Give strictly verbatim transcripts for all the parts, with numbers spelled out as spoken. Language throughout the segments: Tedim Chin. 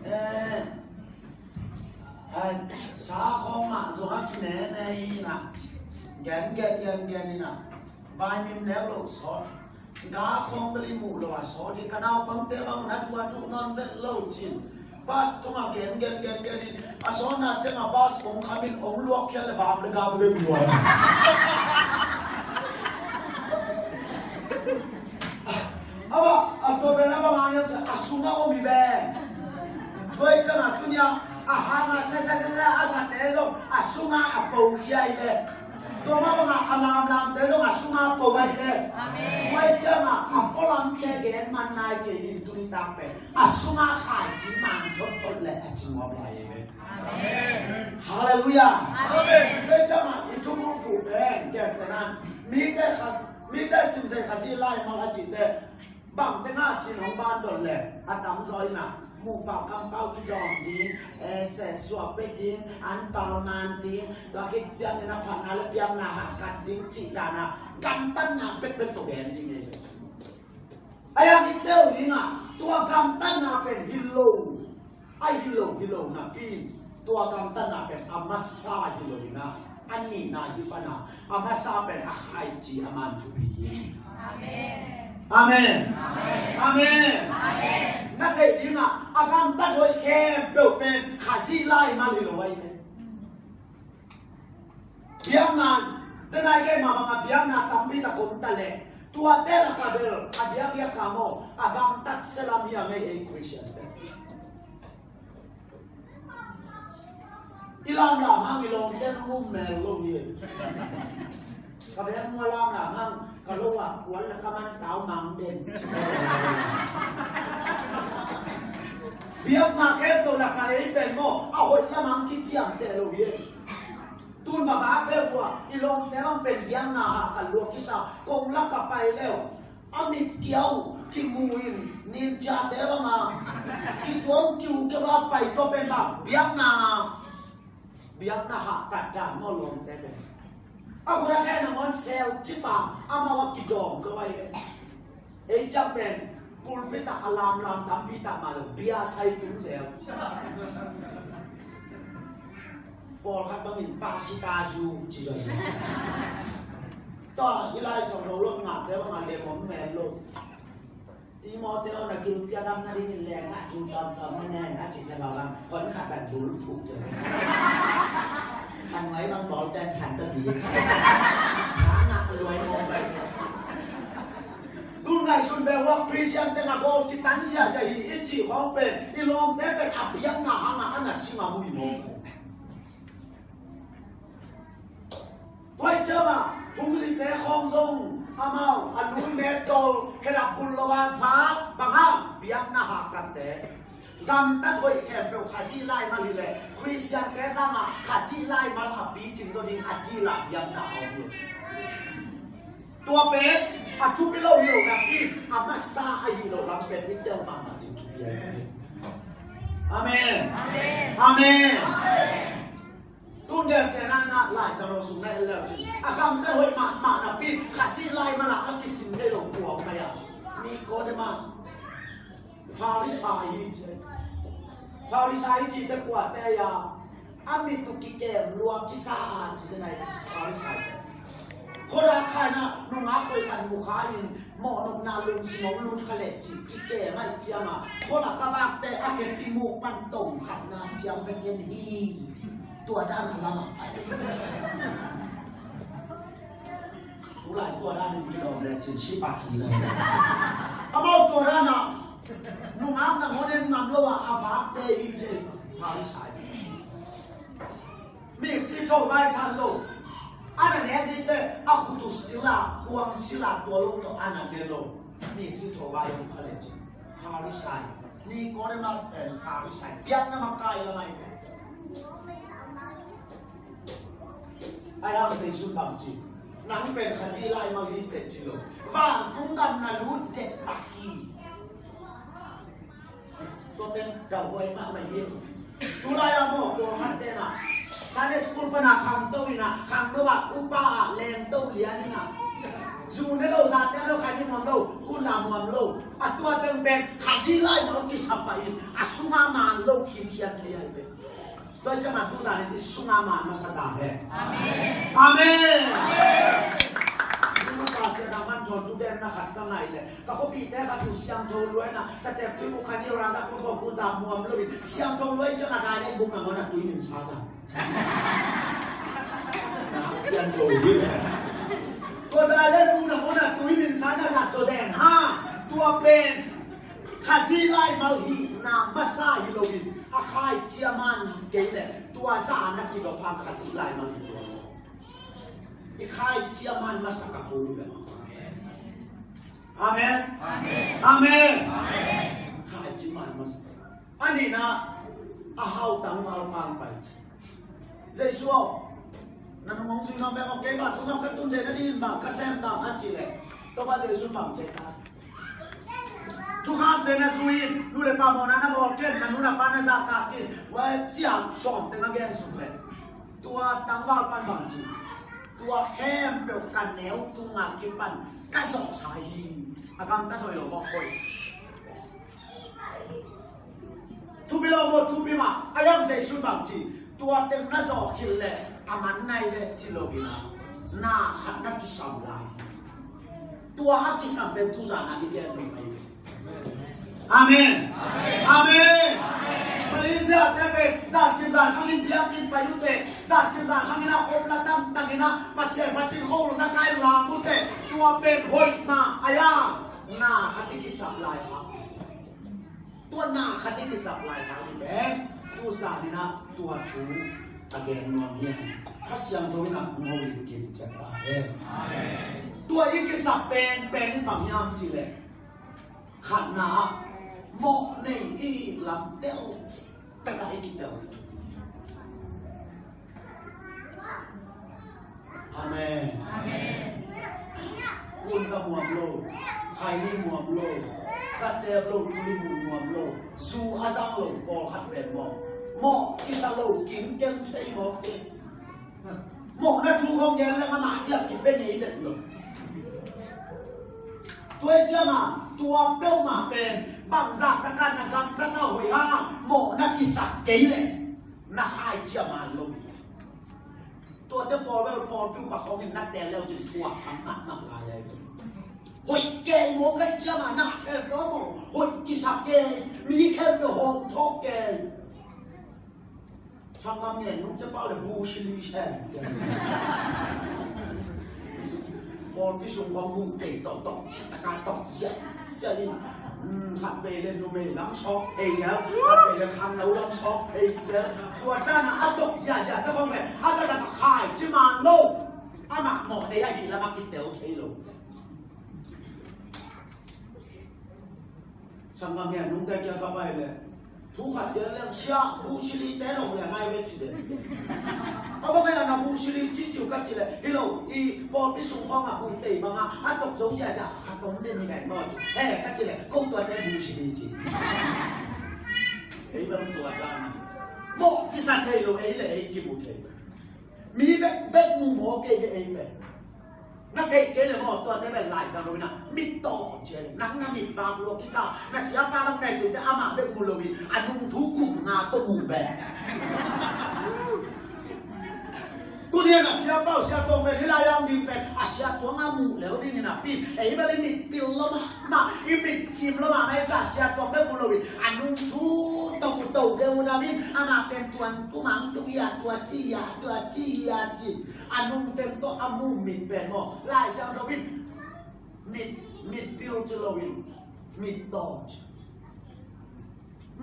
Eh, eh, sa khawng ah zong a kine ne hi na. Gen, gen, gen, gen hi na. Vai mim neu lo sawt. Ga khawng bel i muh lo a sawt hi. Ka naupangte bang na tua duh nawn vet lo cin. Bus tungah gen, gen, gen, gen in. A sawtna ciangah bus kong kham in ong luak khial le vam le ga bel luak. Ama, a tua pen a bang a ngiat a sungah om hi ve. Tua i ciangah tunia a hanga sa sa sa sa a sate zong a sungah a po khia hi ve. Tua mah bangah a lamlamte zong a sungah po a hi ve. Amen. Tua i ciangah a pualamte gen man nai kei in tuni tak pen a sungah khaici man thotthot le a ci ngawp lai hi ve. Amen. Halleluiah. Amen. Tua i ciangah i thubulphuh pen gen tenan mite khas Mite sim thei Khazih laimal a cihte bang tengah cin hong bandon le a tamzaw in ah muhpau kampau kidawm ding, eh, sehsuah pia ding, anpau man ding, tua khit ciangin a phatna le biakna hahkat ding cih danah gamtatna pekpek tawh gen ding hi. A yang i tel dingah tua gamtatna pen hi lo. A hi lo, hi lo napi in tua gamtatna pen a masa hi lo in ah, a nihna hi pan a, a masa pen a khaici a man thupi hi. Amen. Amen. Amen. Amen. Na theih dingah a gamtat hoih khempeuh pen Khazih laimal hi lo ahi ve. Biakna, denai kei mah bangah biakna tampi tak om ta leh tuate lakah bel a biakbiak ka maw, a gamtat sia lam hi a ngei ei Khristian te. I lamlam hang i lawmte nong um mel lo hi. Ka bek mua lamlam hang ka lo ah kuan le ka man tau mang den. Biakna khempeuh lakah ei pen maw a hoih lamang kiciamteh lo hi. Tun mavak le hua i lawmte bang pen biakna hahkat lua kisa kong lak a pai leu a mit kiau kimu in ninciate banga kituang kiu keu a pai tua pen bang biakna, biakna hahkat dan maw lawmte pen. A hun a khen a ngawn sel cipa amau a kidawm zo ahi. Ei ciang pen pulpit ah a lamlam tampi tak mah lo bia sai tung zel. Pawlkhat bangin pastor zu ci zo zel. Tua i Lai Siangtho lo ngah zel bang a lem om mel lo. Timoteo na gilpi a dam nadingin leng ah zu tamtam na nen a ci zel bang hon khat bang bul phuk zel. Kan ngai bang bawl ten san ta di. Chang ah luai mawk bai. Tun ngaihsun ve uh a Khristian teng a bawl kitan ziahziah hi i cih khawng pen i lawmte pen a biakna hangah a na sing a mu hi maw? Tua i ciamah thunglite khawng zong amau a lungmet tol khedap bul lo a vak bang hang biakna hahkatte. Gamtat hoih khempeuh Khazih laimal hi leh Khristiante sangah Khazih laimal a picing zo ding a dila biakna a om hi. Tua pen a thupi lo hi lo napi a masa ahi lo lam pen i tel mahmah ding thupi ahi hi. Amen. Amen. Tun gel tena na Lai Siangtho sung na en leu cin a gamtat hoih mahmah napi Khazih laimal ah a kisin thei lo kua om ahi a Nikodemas. Farisai hi ci. Farisai hi cite kuate a, a mit uh kikem lua kisa a ci zenai Farisai te. Khuadak khaina nungak khoi khat mu kha in mawhnopna lungsim hong lut kha leh ci kikem aih cianga khuadak ka bakte a kep i muk pan tong khatna ciang bek en hi ci. Tua dan a lamah pai. Tulai tua dan in kidawm le cin sipah hi lo. Amau tua dan ah nungak nangawn en ngam lo ah a vakte hi ci. Pharisai. Miksi tho vai than lo. A na ne dite a khut uh sila kuang sila tua lo tawh a na ne lo. Miksi tho vai lo kha le cin. Pharisai. Nikodemas pen Pharisai. Piakna makai lamai. Ai hang Jesu bang ci. Nang pen Khazih laimal hi teh ci lo. Vantung gam na lut teh tak hi. Tua pen gauhuai mahmah hi. Tulai a maw pawlkhat tena Sunday school pana khangto ina khangno a upa a lengto lian ina. Zu ne lo, za tem lo, khaini muam lo, kunla muam lo. A tua teng pen Khazih laimal kisap pah in, a sunga man lo khikhiat thei ahi ve. Tua ciangah tu zanin i sunga man masa ta hen. Amen. Amen. Amen. Zuma pa sia na man thon tu den na khat ka ngai le. Ka khuapihte kha thu siangtho luai na, ka tep tui buk khan i ra za kun ko kun za muam lo in. Siangtho luai ciangah dai le buk na ngona tui min sa za. Siangtho hi le. Ko dai le buk na ngona tui min sa na za co den ha. Tua pen Khazih laimal hihna masa hi loin, a khai ciaman kei le tua za na kidop hang Khazih laimal hi tua lo. I khai ciaman masa ka pu le. Amen. Amen. Amen. Khai ciaman masa. A nihna, a hau tangval pang pai ci. Jesu aw, na nung hong zui ngam bek aw, kei bang thu ngam ka tun zia na ding in bang ka sem ta a ci le. Tua pa Jesu bang ci ta. Thukham te na zui in, nu le pa mawhna na bawl ken, na nu na pa na zahtak in, vai ciang sawm te na gen suk le. Tua tangval pan bang ci. Tua khempeuh ka neu tunga kipan ka zawhsa hi. A gamtat hoih lo mawk hoih. Thupi lo maw, thupi mah, a yang Jesu bang ci, tua teng na zawh khit leh a man nai ve ci lo in a, na khat na kisam lai. Tua a kisam pen tu zan a i gen lo mai ve. Amen. Amen. Malaysia te pen zan kim zan khang in biakinn pai uh teh, zan kim zan khang in a om la tamtak in a, Pasian phat in khol sa kai lam uh teh, tua pen hoih mah a ya, na khat i kisam lai kha. Tua na khat i kisap lai ta hi pen, tu zan in a tua thu a gen nuam hi a, Kha Siangtho in a ngol in kim ciat ta hen. Tua i kisap pen pen in bang hiam cih leh, khatna ah mawh nei i lam tel cih tak a i kitel. Amen. Amen. Kunza muam lo, khaini muam lo, zattep lo, tui mun muam lo, zu a zang lo, pawlkhat pen mawh. Mawh kisa lo, kim kem thei mawk te. Mawhna thu kong gen leng amah diak kipe nei vet lo. Tua i ciangah, tua peuhmah pen, bangzah takah na gamtat a hoih a, mawhna kisak kei leh, na khai ciam a lo. Tuate pawl bel pawlpi upa khawng in na teel leu cin thu a kham mahmah lai a hi. Hoih kei maw, kei ciangah na khem lo maw? Hoih kisak kei, mi khem lo hawm thawk kei. Sanggam ngen nungte pau le bu sili sen. Pawlpi sung khawng bu tei tawh tawh, cik taka tawh ziahziah in. Khat vei le numei lam sawk thei zel, khat vei le khangno lam sawk thei zel. Tua tana a tawk ziahziah te khawng le a taktak a khai ci man lo. Amah mawh nei ahih lam a kitel thei lo. Sanggam hian nungte kia ka pai le thu khat kia leng sia bu sili te lo le ngai ve ci de. A ba mai ana bu sili ci ciu ka ci le hi lo i pawlpi sung khawng a bu tei bang a a tawk zo sia sia khat om de ni ngai maw ci. He ka ci le ko tua te bu sili ci. Ei bang tua ta na. Mawh kisa thei lo ei le ei kimu thei. Mi bek bek mu maw kei ve ei bek. Na theih kei le maw, tuate bel Lai Siangtho in a mit tawh ci a, nang na mit bak lua kisa, na siapa bang nai tute amah bek mu lo in, a nungthu kum nga tawh mu bek. Tuni a na siapa uh sia tuang bel, hih lai ang ding pen, a sia tuang a mu leu ding in a pi, ei bel i mit pil lo mah, mah, i mit cim lo mah, mah i ka sia tuang bek mu lo in, a nungthu tawh mu to deuh un a min, amah pen tuan kum ang tung ia, tua ci ia, tua ci ia ci. A nungtem tawh a mu mit pen maw, Lai Siangtho in mit, mit pil ci lo in, mit tawh ci.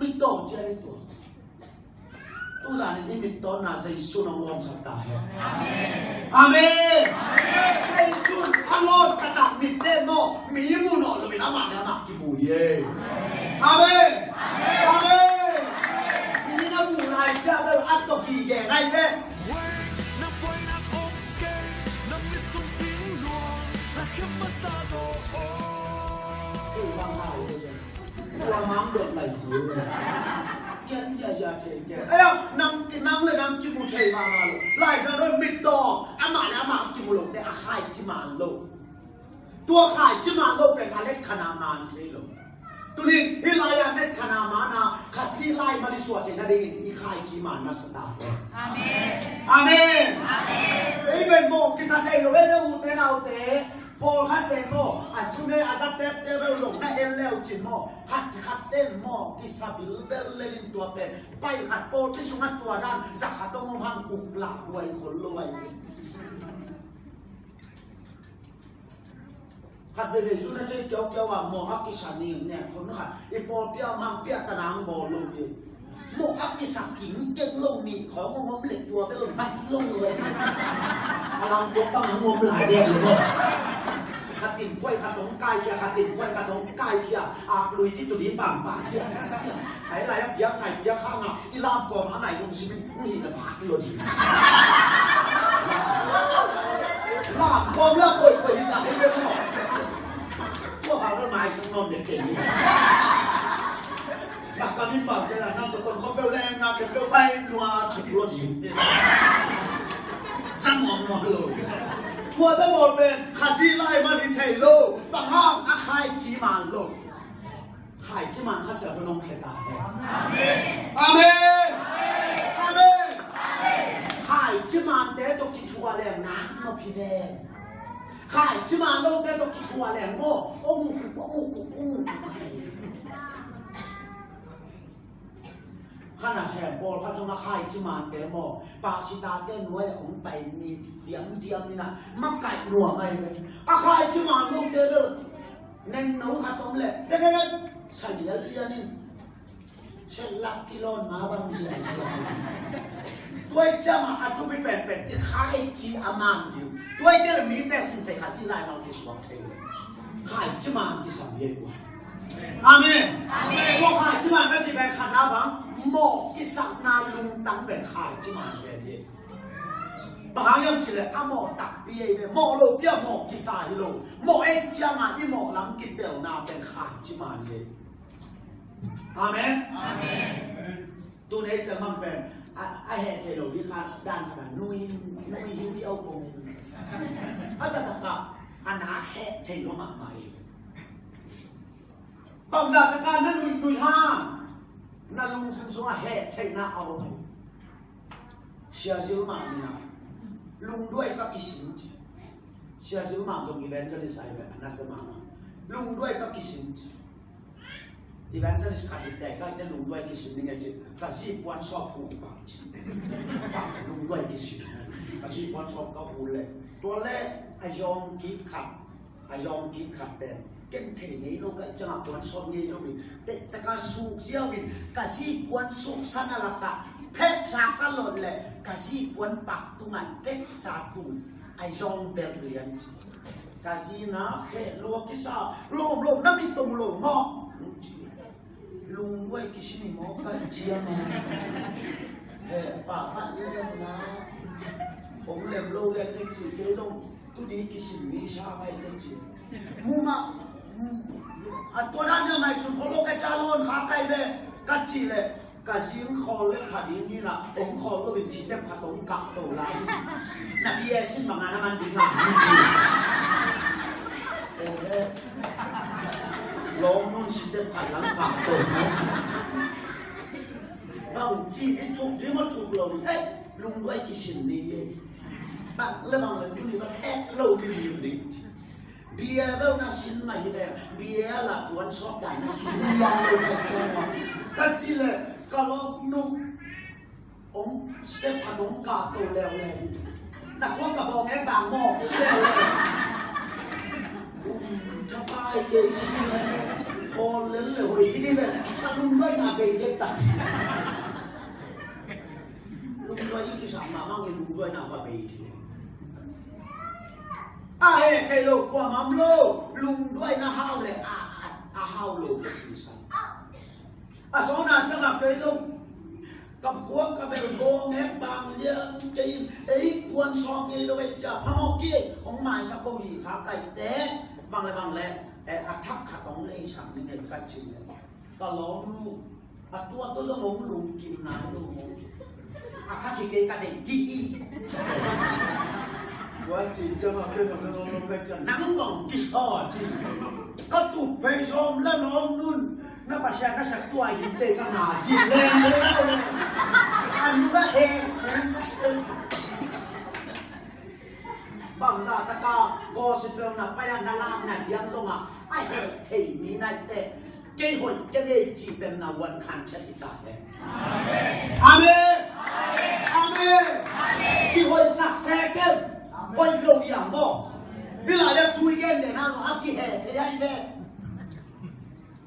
Mit tawh ci a i tua. Tuzan in i mit tawhna Jesu in hong lawngsak ta hen. Amen. Amen. Jesu in a lawngsak ta mit pen maw, mi mu nawn lo in amah le amah kimu hi. Amen. Amen. Mi na mu lai sia bel a tawh kige nai ve. Wei, na puai na om kei, na mit sung sing luang, na khem masa zaw aw. Kei bang hai ve. Tua mang dot lai hu. Kian sia sia thei kian. Aya, nang, nang le nang kimu thei ma ma lo. Lai Siangtho mit tawh, amah le amah kimu lo te a khai ci man lo. Tua khaici man lo pen a let khan a man thei lo. Tunin hih lai-ah let khan a man a Khazih lai mah i suah theih nadingin i khaici man masa ta hen. Amen. Amen. Amen. Ei pen maw kisa thei lo, ei ute naute. Pawlkhat pen maw a sum e a za teptep lo, na en le uh cin maw, khat khat ten maw kisa bilbel le in tua pen pai khat pawlpi sungah tua dan za khat dong om hang guk lah duai khol lo ai. Khat veivei zu na thei kiaukiau a mawh a kisa ni nek khon khat i pawlpi a mang piah ta nang bawl lo hi. Mawh a kisa kim keng lo nih khawng hong om leh tua bel bai lo lo. A lam tua bang hong om lai dek lo maw. Khat in phuai khat hong kaikhia, khat in phuai khat hong kaikhia. Ak lui ti tu ding bang bang sia sia. Ai lai a piak ngai piak hang a i lam kawm a ngai dong simin. Ui, na phat lo ding. Lam kawm la khoi khoi hi ta hi ve maw. Tua kha lo mai sang non de kei. Na ka min bang te la na to ton kho beu le na ke beu bai lua thuk lo ding. Sang mong mong lo. Tua ta maw pen Khazih lai mah hi thei lo. Bang hang a khaici man lo. Khaici man kha sia pen hong khia ta hen. Amen. Amen. Amen. Khaici mante tawh kithuah leng nak nop hi ven. Khaici man lote tawh kithuah leng maw, ong ukuk, ong ukuk, ong ukuk. Khan a sem pawlkhat zong a khaici mante maw, pahsitate nuai a hong pai ni diamdiam in a makaih nuam ahi ve. A khaici man lote bel nengno khat om leh, dek, dek, dek, sa lianlian in. Set lak kilawn ma bang ziahziah. Tua i ciangah a thupi penpen i khaici a man ding. Tua i tel mite sin thei Khazih lai bang kisuak thei. Khaici man kisam hi ua. Amen. Amen. Tua khaici man ka ci pen khatna bang mawh kisakna lungtang pen khaici man pen hi. Bang hang hiam cih leh a mawh takpi ei ve, mawh lopi a mawh kisa hi lo. Mawh ei ciangah i mawh lam kitelna pen khaici man hi. Amen. Amen. Tun ei pen mang pen a, a heh thei lo ding kha dan khat a nui nui hiu hiau kong. A taktak a na heh thei lo mahmah hi. Bangzah taktak na nui nui hang na lungsim sungah heh theihna a om. Sia Zilmang in a lungduai ka kisin ci. Sia Zilmang zong evangelist ahi ve, a nasia mahmah. Lungduai ka kisin ci. Evangelist khat hi te, ka hi te lungduai kisin ning e ci. Ka zi puan sawp hu bang ci. Lungduai kisin. Ka zi puan sawp ka hu le. Tua le a zawng kik khat. A zawng kik khat pen ken thei ngei lo ka ciangah puan sawp ngei lo in, tehtaka suk ziau in, ka zi puan suksan a lakah phetsa ka lot leh ka zi puan pak tungah teksa tun a zawng bel lian ci. Ka zi na kheh lua kisa lawmlawm na mit tong lo maw? Lungduai kisin hi maw ka ciang a. He pa vat lem na. Hong lem lo le te ci kei lo. Tuni kisin ni sa mai te ci. Muma a tua dan na mai sun polo ka ca lon kha kai ve ka ci le. Ka zing khawl le kha ding ni na hong khawl lo in si te pha tong kah to lai. Na bia sin manga na man ding a hong ci. Lawm nun si te pha lang kah to. Bang ci ding thuk ding ma thuk lo ni. Eh, lungduai kisin ni ye. Bang le bang le tuni bang eh lo ni ding. Bia bel na sin mah hi leh bia la tuan sawp dan na sin mah hi leh ka ci leh ka lawmnu hong step khat hong kah to leuleu. Na khua ka bawng e bang maw ci leuleu. Um, thapai kei si leh khawl lel le hoih hi ni leh ka lungduai na bei dek tak. Lungduai i kisam mahmah nge lungduai na va bei dek. A heh thei lo kuamah om lo, lungduai na hau le a, a, a hau lo kisa. A sawna ciangah kei zong ka phuak ka bel bawng e bang lian kei in ei kuan sawm ngei lo ei cia phamawh kei hong maisak ko hi kha kaite bang le bang le a thak khat hong leisak ni ngei ka ci le ka lawm lu. A tua tua zong hong lungkim nai lo maw. A kha khi kei ka deih dih hi. Tua ci ciang a pen a pen om lo ka ciang nang zong kisaw ci. Ka tup phei sawm la nawm nun na Pasian na sak tua hi cei ka nga ci leng le lau le. An na he sin sin. Bangza taka gospel na paya na lam na diang zong a a he thei ni nai te. Kei hoih ka nei cih pen na uan khan chet hi ta he. Amen. Amen. Kihoihsak se ken. Hoih lo hiam maw? Hih lai-ah thu i gen gen hang a kihe thei ahi ve.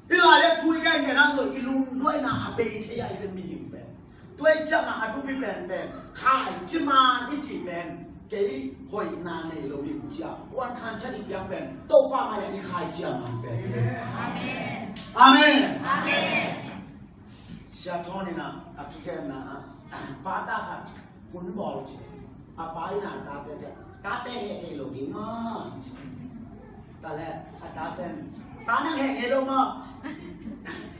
Hih lai-ah thu i gen gen hang i lungduaina a bei thei ahi ve mihing pen. Tua hi ciangin a thupi penpen khaici man i cih pen kei hoihna nei lo hi cia uan khan chan i piak pen Topa mai-ah i khaici a man pen hi. Amen. Amen. Sia Thawn in a thugenna ah pa ta khat hun bawl ci. A pa in a tate tate he thei lo ding maw? Tua leh a taten, "Pa nang heh ngei lo maw?"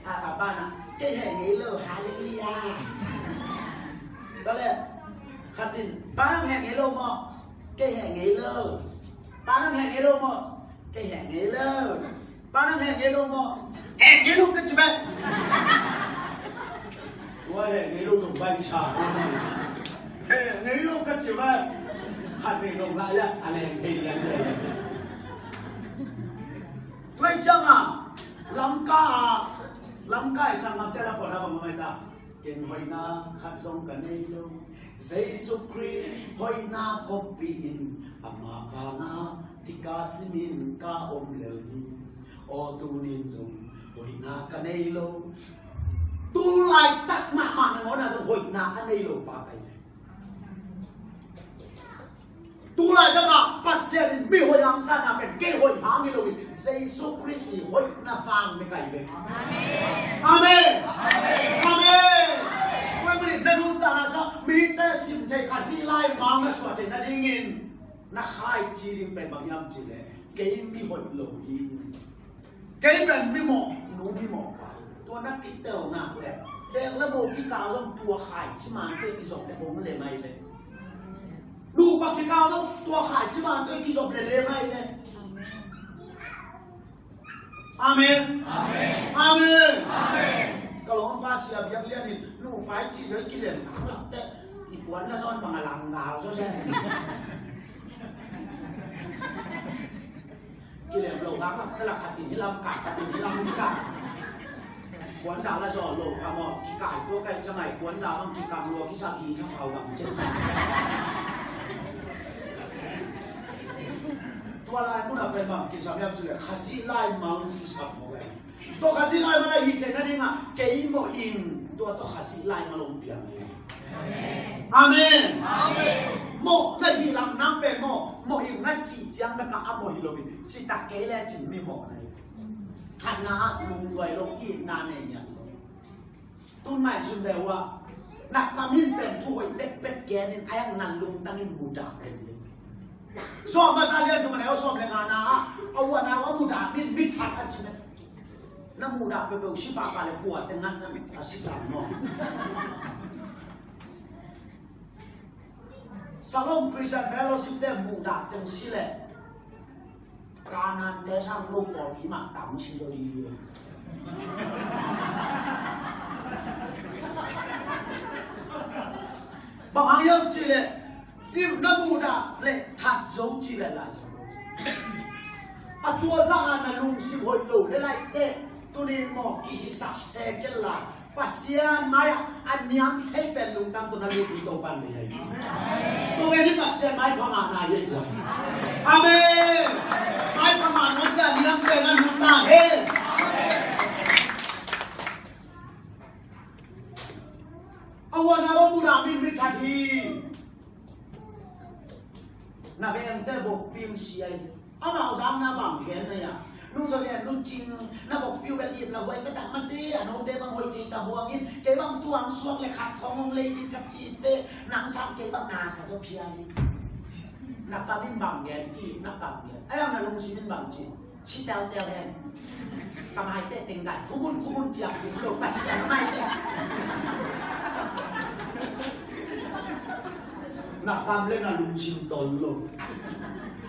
A, a pa na, "Kei heh ngei lo, hallelujah." Tua leh khat in, "Pa nang heh ngei lo maw?" "Kei heh ngei lo." "Pa nang heh ngei lo maw?" "Kei heh ngei lo." "Pa nang heh ngei lo maw?" "Heh ngei lo ka ci bek." Tua heh ngei lo zong bai sa. Heh ngei lo ka ci bek. Khat vei dong lai a, a leng vei lian lian. Tua hi ciangin Lamka ah, Lamka i sanggamte la pawlna bang mai ta. Ken hoihna khat zong ka nei lo. Jesu Khrist hoihna koppih in, amah vanga tika simin ka om lel hi. Aw tunin zong hoihna ka nei lo. Tu laitak mahmah nangawn ah zong hoihna ka nei lo pa ka hi. Tu laitak ah Pasian in mi hoih hangsanna pen kei hoih hang hi lo hi. Jesu Khrist i hoihna vang mi ka hi ve. Amen. Amen. Tua ahih manin na nuntakna sungah mite sim thei Khazih laimal na suah theih nadingin na khaici ding pen bang hiam cih leh kei mi hoih lo hi. Kei pen mimawh nu mimawh pa. Tua na kitelna pen teek le mo kikal zong tua khaici man tawh kizop le bong le mai le. Nupa kikal zong tua khaici man tawh kizop le le mai le. Amen. Amen. Amen. Ka lawmpa Sia Biak Lian in nupa i ci zoi kilem ang lak teh i puan na zawn bang a lang ngal zaw se. Kilem lo bang a, ka lak khat in i lam ka, khat in i lam ka. Puanza la zaw lo ka maw, kikai tua kai ciang ai puanza bang kikam lua kisa ki tha khau bang cen cen. Tua lai mun a pen bang kisam hiam cih leh Khazih laimal kisam maw ve. Tua Khazih laimal a hi theihna dingin kei mawh in tua tua Khazih laimal hong piang hi. Amen. Amen. Mawh na hih lam nang pen maw, mawh in na cih ciang na ka a mawh hi lo in, citak kei le cin mi mawh na hi. Khatna ah lungduai lo, itna nei ngiat lo. Tun ngaihsun ve uh a, na kam in pen thu hoih pekpek gen in, a hiang na lungtang in mudah pen ding. Sawm masa lian thum a neu sawm le ngana ah, a uana a mudah min mit khat a cin a. Na mudah peuhpeuh si pahpah le pua te ngat na mit a si tang maw? Salom Christian Fellowship te mudah teng si le Kanaan te sang lo pawlpi mah tam si lo ding hi. Bang hang hiam cih leh, i na mudah leh that zo cih leh lai zo. A tua zah a na lungsim hoih lo leh lai teh, tuni in maw kihisak se kei la. Pasian mai-ah a niam thei pen lungtang tawh na lut hi Topa'n bei hi. Tua pen hi Pasian maipha ngahna hi. Amen. Maipha ngah nuam teh a niam pen a lungtang hi. A uana a mudah min mit khat hi. Na vengte vokpi hong si ahi. Amau zang na bang gen na hia? Nu Zawzen, Nu Cing, na vokpi uh bel ip na huai taktak mate, a note bang hoih thei ta buang in, kei bang tuang suak le khat khong hong lei ding ka ci ve, nang sang kei bang na sa zaw phia hi. Na kam in bang gen, ip na kam gen. Ai ang na lungsim in bang ci. Ci teltel hen. Ka maite teng dai, khumun khumun ciang khum lo, Pasian maite. Na kam le na lungsim tol lo.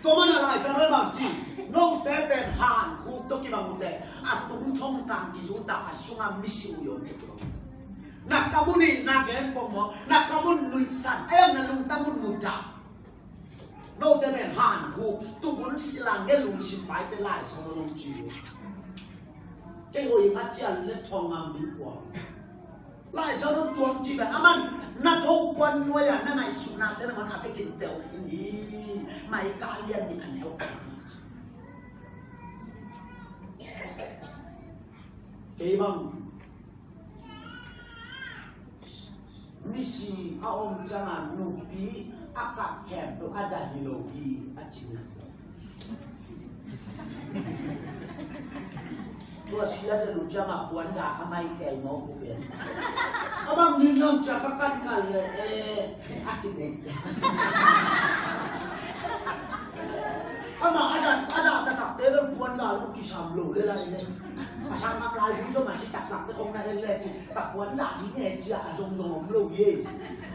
Tua mana Lai Siangtho bang ci, note pen hankhuk tawh kibang uh teh, a tungthawng kang kizut a, a sunga misi uh hi om kei. Na kam uh nih na gen pongmawk, na kam uh nuihsan, a iang na lungtang uh nudah. Note pen hankhuk, tubun silang gen lungsim paite Lai Siangtho nong ci uh. Kei hoih a cian le thawng ngam ding kua. Lai Siangtho tuam ci pen, aman na tho kuan nuai a, na ngaihsutnate na man a pekin teu khin hi. Micah lian nih a neu. Kei bang misi a om ciangin nupi a kap khempeuh a dah hi lo hi a ci. Tua sia te lu ciang a puanza a mai kei mawk uh pen. A bang ni nuam cia ka kan kal le, eh, a kinei. Amah a dah, a dah taktakte bang puanza lo kisam lo le lai le. A sang ngam lai hi zong a si taktakte kong na en le ci. Ka puanza hi nge cia a zong zong om lo hi.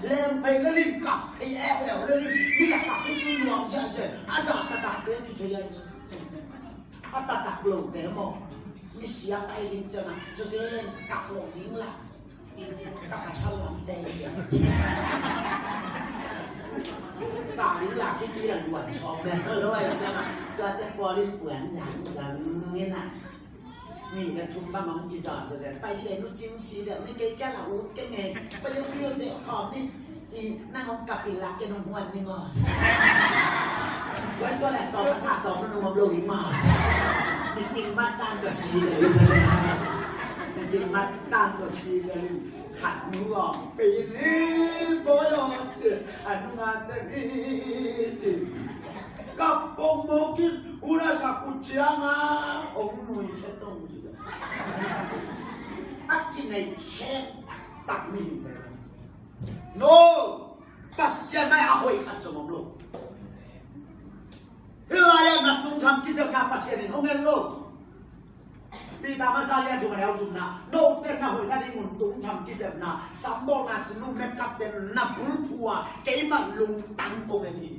Leng phei le lim kap phei e le lim. Mi taktak hi nuam cia se. A dah taktakte kithei ai. A taktak lote maw? Misi a pai ding ciangin, Susan, kap lo ding la. Ka pasal lamte. Ka ding la khit ding la luan sawm le lo ai ciangin, tuate pawlin puan zangzang in a. Nih le thum bang hong kizawh, Susan, pai le nu cing si le, ni kei kia la ut kei nge, pai le piu de khawm ni. I, nang hong kap in la, kei nong huan ni maw. Wan tua leh tawm a sa tawm nong om lo ding maw. Meeting mat tan tua si le. Meeting mat tan tua si le. Khat nu om pe in, eh, boy om ci. A nung a te ni ci. Kap pong mo kin, u na sa ku ciang a, ong nui khe tong ci. A kinei khe tak mi. No! Pasian mai a hoih khat zong om lo. Hih lai-ah na tungtham kizepna Pasian in hong en lo. Peter masa lian thum a neu thumna, note na hoih nadingun tungtham kizepna, sambawlna, sinu, makeup te na bulphu a, keimah lungtang kong en hi.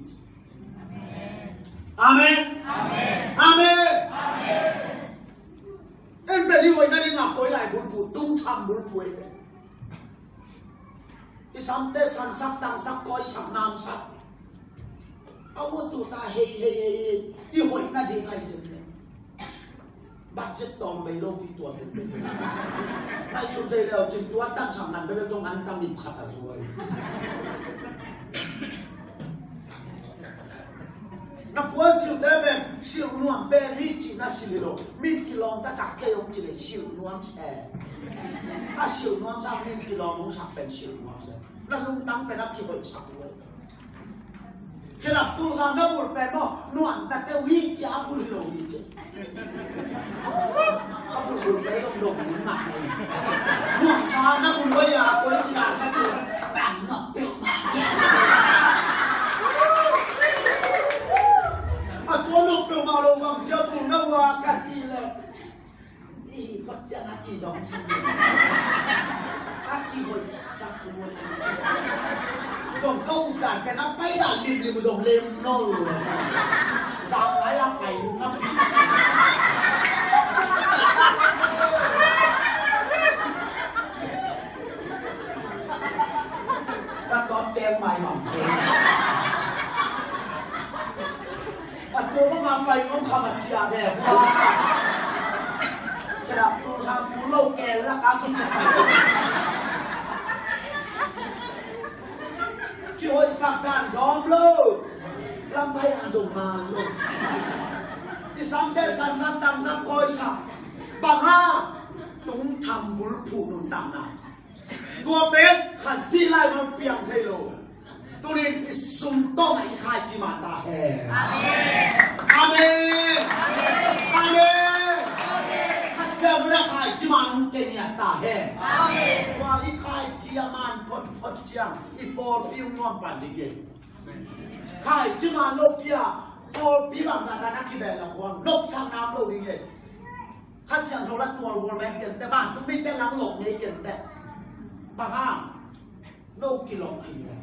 Amen. Amen. Amen. En pen i hoih nading a koi lai bulphu, tungtham bulphu ei pen. I samte sansak, tangsak, koisak, namsak. A ut ut a hei, hei, hei, hei. I hoih nading a i sem le. Budget tawm bei lo pi tua pen pen. Nai sum thei leu cin tua tangsak man bel zong an tang ip khat a zuai. Na puan silhte pen silh nuam pen hi cih na silh hi lo. Min kilawm taktak thei om cih le silh nuam se. A silh nuam sa min kilawm hong sak pen silh nuam se. Na lungtang pen a kihoih sak lo. Khelap tung sa na bul pen maw nuam taktak uh hi cih a bul hi lo hi cih. A bulbul te zong dong mun mah nei. Nuam sa na bul hoih a koi ci dan ka ci. Bang nuam peuhmah. A tua nuam peuhmah lo bang cia bul na ua ka ci le. I hi phot ciang a kizong ci. A kihoihsak uh. Zong ka uh dan pen a pai dan limlim zong lem nawn lo. Zang lai a pai na pi. Ka tawt teng mai mang teng. A tua ma ma pai ngom kha ma cia ve hua. Khelap tu sang tu lo ke la ka ki cia. Kihoihsak dan dawm lo. Lampai a zong man lo. I samte sansak tangsak koisak. Bang hang tungtham bulphuh nuntakna. Tua pen Khazih lai man piang thei lo. Tunin i sum tawh i khaici mah ta hen. Amen. Amen. Amen. Kha Siangtho in a khaici mah nong kei mah ta hen. Amen. Tua i khaici a man photphot ciang i pawlpi uh nuam pan ding hi. Khaici mah lopi a pawlpi bangzah dan a kibeh lak huang nopsakna om lo ding hi. Kha Siangtho la tual hual meng kenteh, vantung mite lang lok ngei kenteh. Bang hang? No kilok khin le.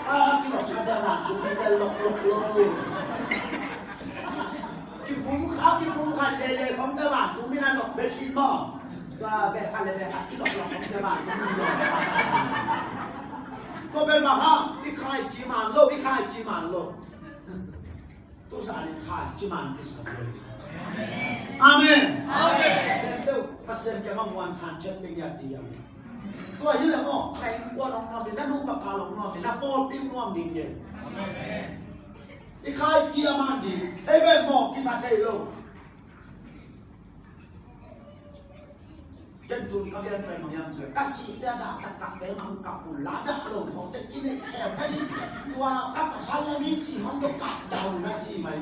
A kilok khat dah vantung in lok lok lo. Kipumkhat kipumkhat leilei khawng dah vantung in a lok bek hi maw. Tua bek khat le bek khat kilok lok khawng dah vantung in lok. Tua bek mah hang i khaici man lo, i khaici man lo. Tu zan in khaici man kisa lo. Amen. Amen. Pasian kiangah muan khan chet ping ya ti yang. Tua hi leh maw, na innkuan hong nuam ding, na nupa kal hong nuam ding, na pawlpi hong nuam ding hi. I khaici a man ding, ei bek maw, kisa thei lo. Ken tuni ka gen pen mah hiam cih leh, ka sihte a dah taktak te mah hong kap un la, dah lo khawngte kineih khem ka hi. Tua ka pasal lam hi ci hong dok kap dah un a ci mai.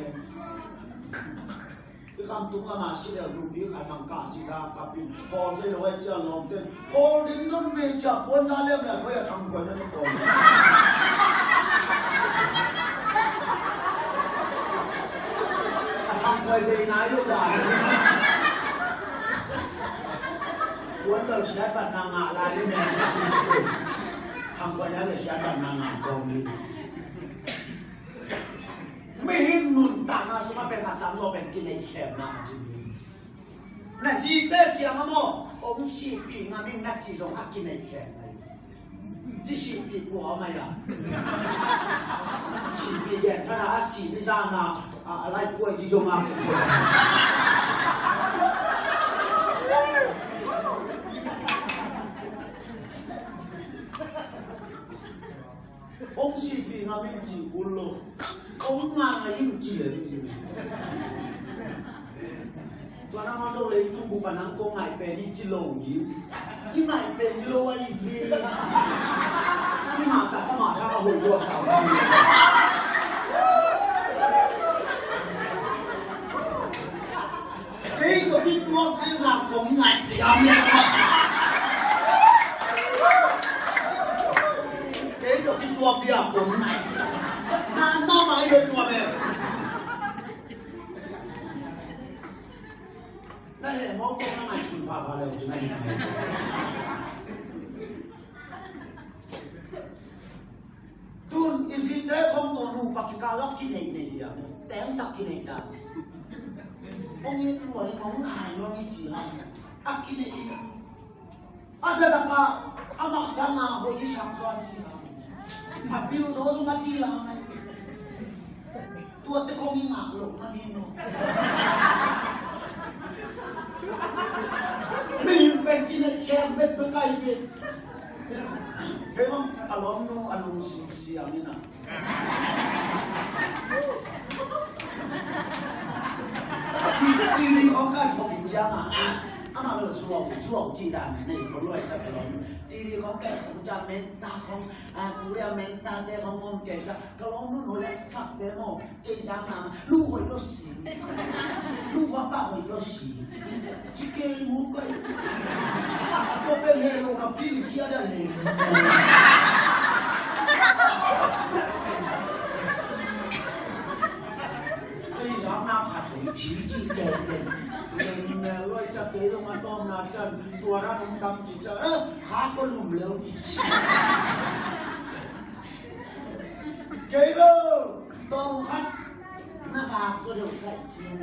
I khamtung lam a si leh nupi khat hong kah ci dah kap in, khawl thei lo ahih ciang lawmte in khawl ding nawn ve ci a puanza liam liam hoih a thangkhuai na tawh. A thangkhuai bei nai lo dan. Puan lo siatbatna ngah lai ding. Thangkhuai nai lo siatbatna ngah kawm ding. Mihing nuntakna sungah pen a tam zaw pen kineih khemna a ci. Na zite kiangah maw, hong sihpih ngam ing na ci zong a kineih khem nai. Ci sihpih kua mai a. Sihpih gen khat a, a sih ni zan a, a, a lai kuai ni zong a kikhoi. Hong sihpih ngam ing ci kul lo. Hong ngai ing ci a ding. Tua na ma lo leitung bup a nang kong ngai pen hi ci lo ding. I ngai pen hi lo a i vi. I mah ta ka mah ta ka hoih zuak ta. Kei tawh kituak ding a kong ngai ciam le. Kei tawh kituak ding a kong ngai. Na mah mah i ve tua ve. Na heh mawk kong na ngai sun pha pha le uh ci na hi. Tun i zite khong tawh nupa kikal ah kineih neih hi a, teng tak kineih ta. Hong it lua hi, hong ngai lua hi ci a, a kineih hi. A taktak a, amah sang a hoih i sang zaw hi a. A bil zaw zong a ti la ngai. Tuate khong i ngak loh na hi maw. Mihing pen kineih khiak bekbek ahi ve. Kei bang a lawmnu a lungsim siang in a. TV khong kan khong in ciang a. Amah lo zuau, zuau ci dan nei khong luai ciang a lawmnu. TV khong kan khong ciang menta khong, a, Korea menta te khong om kei ciang. Ka lawmnu no le sak te maw. Kei zang na, lu hoih lo si. Lu va pa hoih lo si. Ci kei mu kai. A ko pe he lo ka pin kia da he. Kei zang na kha thei ci ci kei. Kei me loi ca kei lo ma tom na can. Tua ra nung tam ci ca. Eh, kha ko lum leo ci. Kei lo. Tawng khat na vak zaw deuh ka i cing.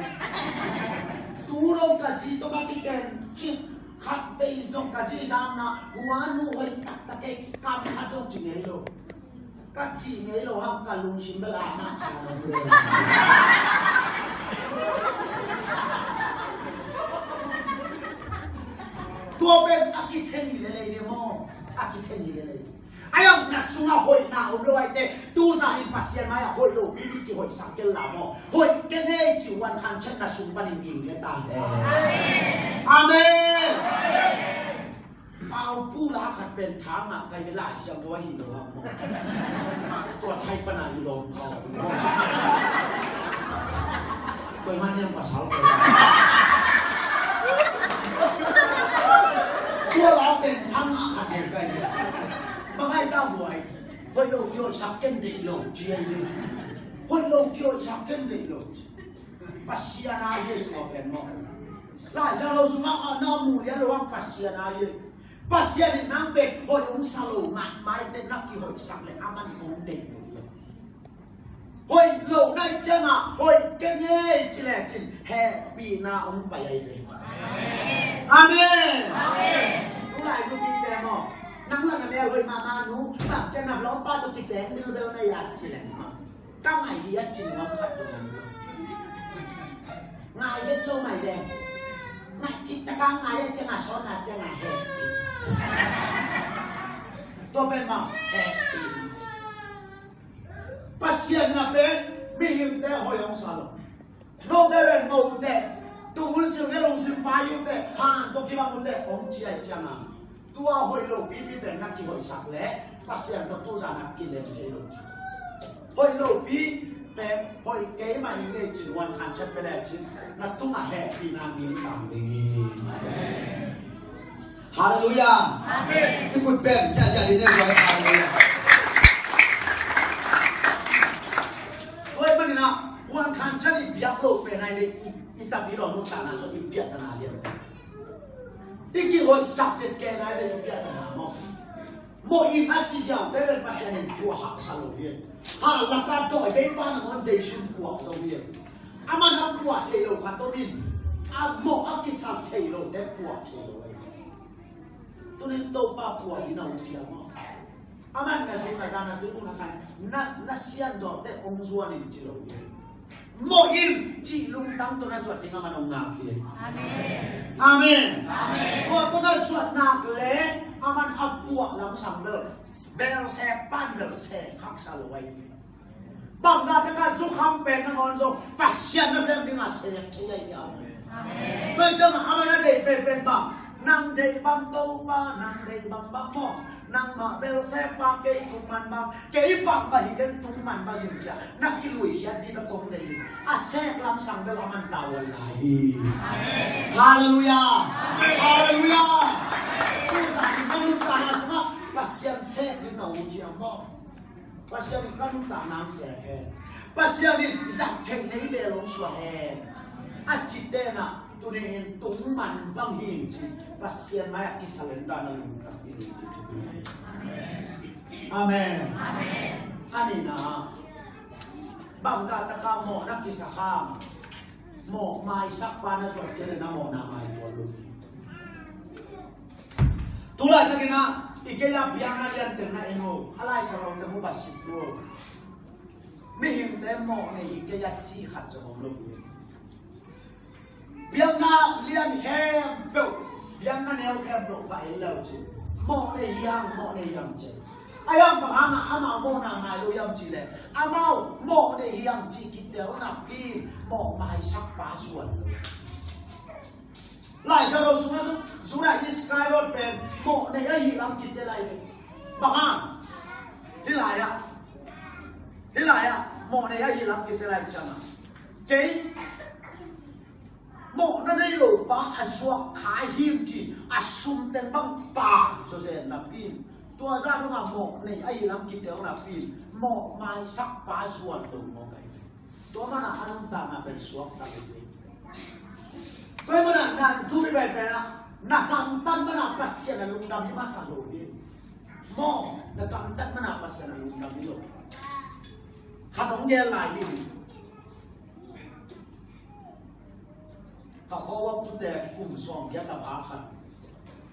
Tu lo ka zi tawh ka kiten khit khat vei zong ka zi zam na hua nu hoih taktak kei kam khat zong ci ngei lo. Ka ci ngei lo hang ka lungsim bel a na sa lo le. Tua pen a kithei ni lelei le maw? A kithei ni lelei. Ai ang na sungah hoihna om lo aite, tu zan in Pasian mai-ah hoih lo pi pi kihoihsak kel la maw? Hoih ken ei ci uan khan chet na sung panin ging le ta he. Amen. Pau pu la khat pen thang ah kai lai siang tua hi lo ha maw? Tua thai pana i lom kau. Koi man niang pasal koi. Tua la pen thang ah khat kai. Bang ai ta buai. Hoih lo kihoihsak ken deih lo ci a hi. Hoih lo kihoihsak ken deih lo ci. Pasian a hi tua pen maw. Lai Siangtho sungah a na mu lian lo ang Pasian a hi. Pasian in nang pen hoih hong sa lo mahmah teh na kihoihsak leh aman hong deih lo hi. Hoih lo na hih ciangah hoih kei ing ci lecin hehpihna hong pai ahi ve. Amen. Amen. Tulai nupite maw, nang la na mel hoih mahmah nu, bang ciang na lawmpa tawh kiteng bilbel na hi a ci leng maw, ka ngai hi a ci ngawt khat zong om lo. Ngai vet lo mai leng, ngai cih tak a ngai a ciangah sawn a ciangah hehpih. Tua pen maw, hehpih. Pasian na pen mihingte hoih hong sa lo. Note pen mote, tu hun sim le lungsim pai ute, han tawh kibang ute hong ci ahih ciangin, tua hoih lo pipi pen na kihoihsak leh Pasian tawh tu zan a kilem thei lo. Hoih lo pi pen hoih kei mah hi ngei cin, huan khan ciat pia lecin na tungah hehpihna mi tang ding hi. Halleluiah. Amen. I khut pen siasia dih ne. Halleluiah. Tua ahih manin ah, huan khan ciat i biak loh pen ahi leh i, i tapi lo nuntakna sung i biakna lian. I kihoihsak kei kei ahi leh i biakna maw. Mawh ing a ci ziau te pen Pasian in tua haksa lo hi. Ha laka dawi bei pa nangawn Jesu in puah zo hi. Aman a puah thei lo khat om in, a mawh a kisak thei lo te puah thei lo hi. Tunin Topa puah in a ut hiam maw? Aman na zu na za na tui na khan na, na sian zawh te hong zuan in ci lo hi. Mawh ing cih lungtang tawh na zuat ding aman hong ngak hi. Amen. Amen. Amen. Tua tawh na zuat nak leh aman a puah lamsang bel, bel se pan bel se haksa lo ahi. Bangzah tak a zukham pen nangawn zong Pasian nasem dingah sek thei ahi. Amen. Tua ciangah aman a deih penpen bang, nang deih bang Topa, nang deih bang bang maw, nangmah bel sekpa, kei tung man bang, kei bang bang hi den tung man bang hi, ci-a na kilui khiat dih bek kong deih hi. A sek lamsang bel aman tavuan lai hi. Amen. Halleluiah. Amen. Halleluiah. Tuzan in ka nuntakna sungah Pasian sek ding na ut hiam maw? Pasian in ka nuntakna hong sek hen. Pasian in zat theih na hi bel hong suak hen. A cih tenah tuni in tung man bang hi ing ci, Pasian mai-ah kisalenda na lungtang hi ing ci. Amen. Amen. A nihna, bangzah tak a mawh na kisak hiam? Mawh maisakpa na zuat kei leh na mawhna mai tuan lo hi. Tulai takin ah i gei-a biakna lian teng na en o, a laisarau teng uh va sik o. Mihingte mawh nei hi kei a ci khat zong om lo hi. Biakna lian khempeuh, biakna neu khempeuh va en le uh cin, mawh nei hiam, mawh nei hiam cin. A hiang bang hangah amau mawhna ngai lo hiam cih leh, amau mawh nei hiam cih kitel napi-in mawh maisakpa zuan lo. Laisarau sungah zong Judas Iskariot pen mawh nei ahih lam kitel lai ve. Bang hang? Hih lai-ah, hih lai-ah mawh nei ahih lam kitel lai ciangah, kei mawhna nei lo pa a zuak kha hi ing ci, a sum teng bang pang zawzen napi-in, tua zah dongah mawh nei ahih lam kitel napi-in mawh maisakpa zuan lo mawk ahi. Tua manin a nuntakna pen suakta hi. Tua ahih manin na thu mi pen pen ah, na gamtat manin Pasian a lungdam hi masa lo hi. Maw, na gamtat manin Pasian a lungdam hi lo. Khat hong gen lai ding. Ka khuavuak tute kum sawm giat a pha khat,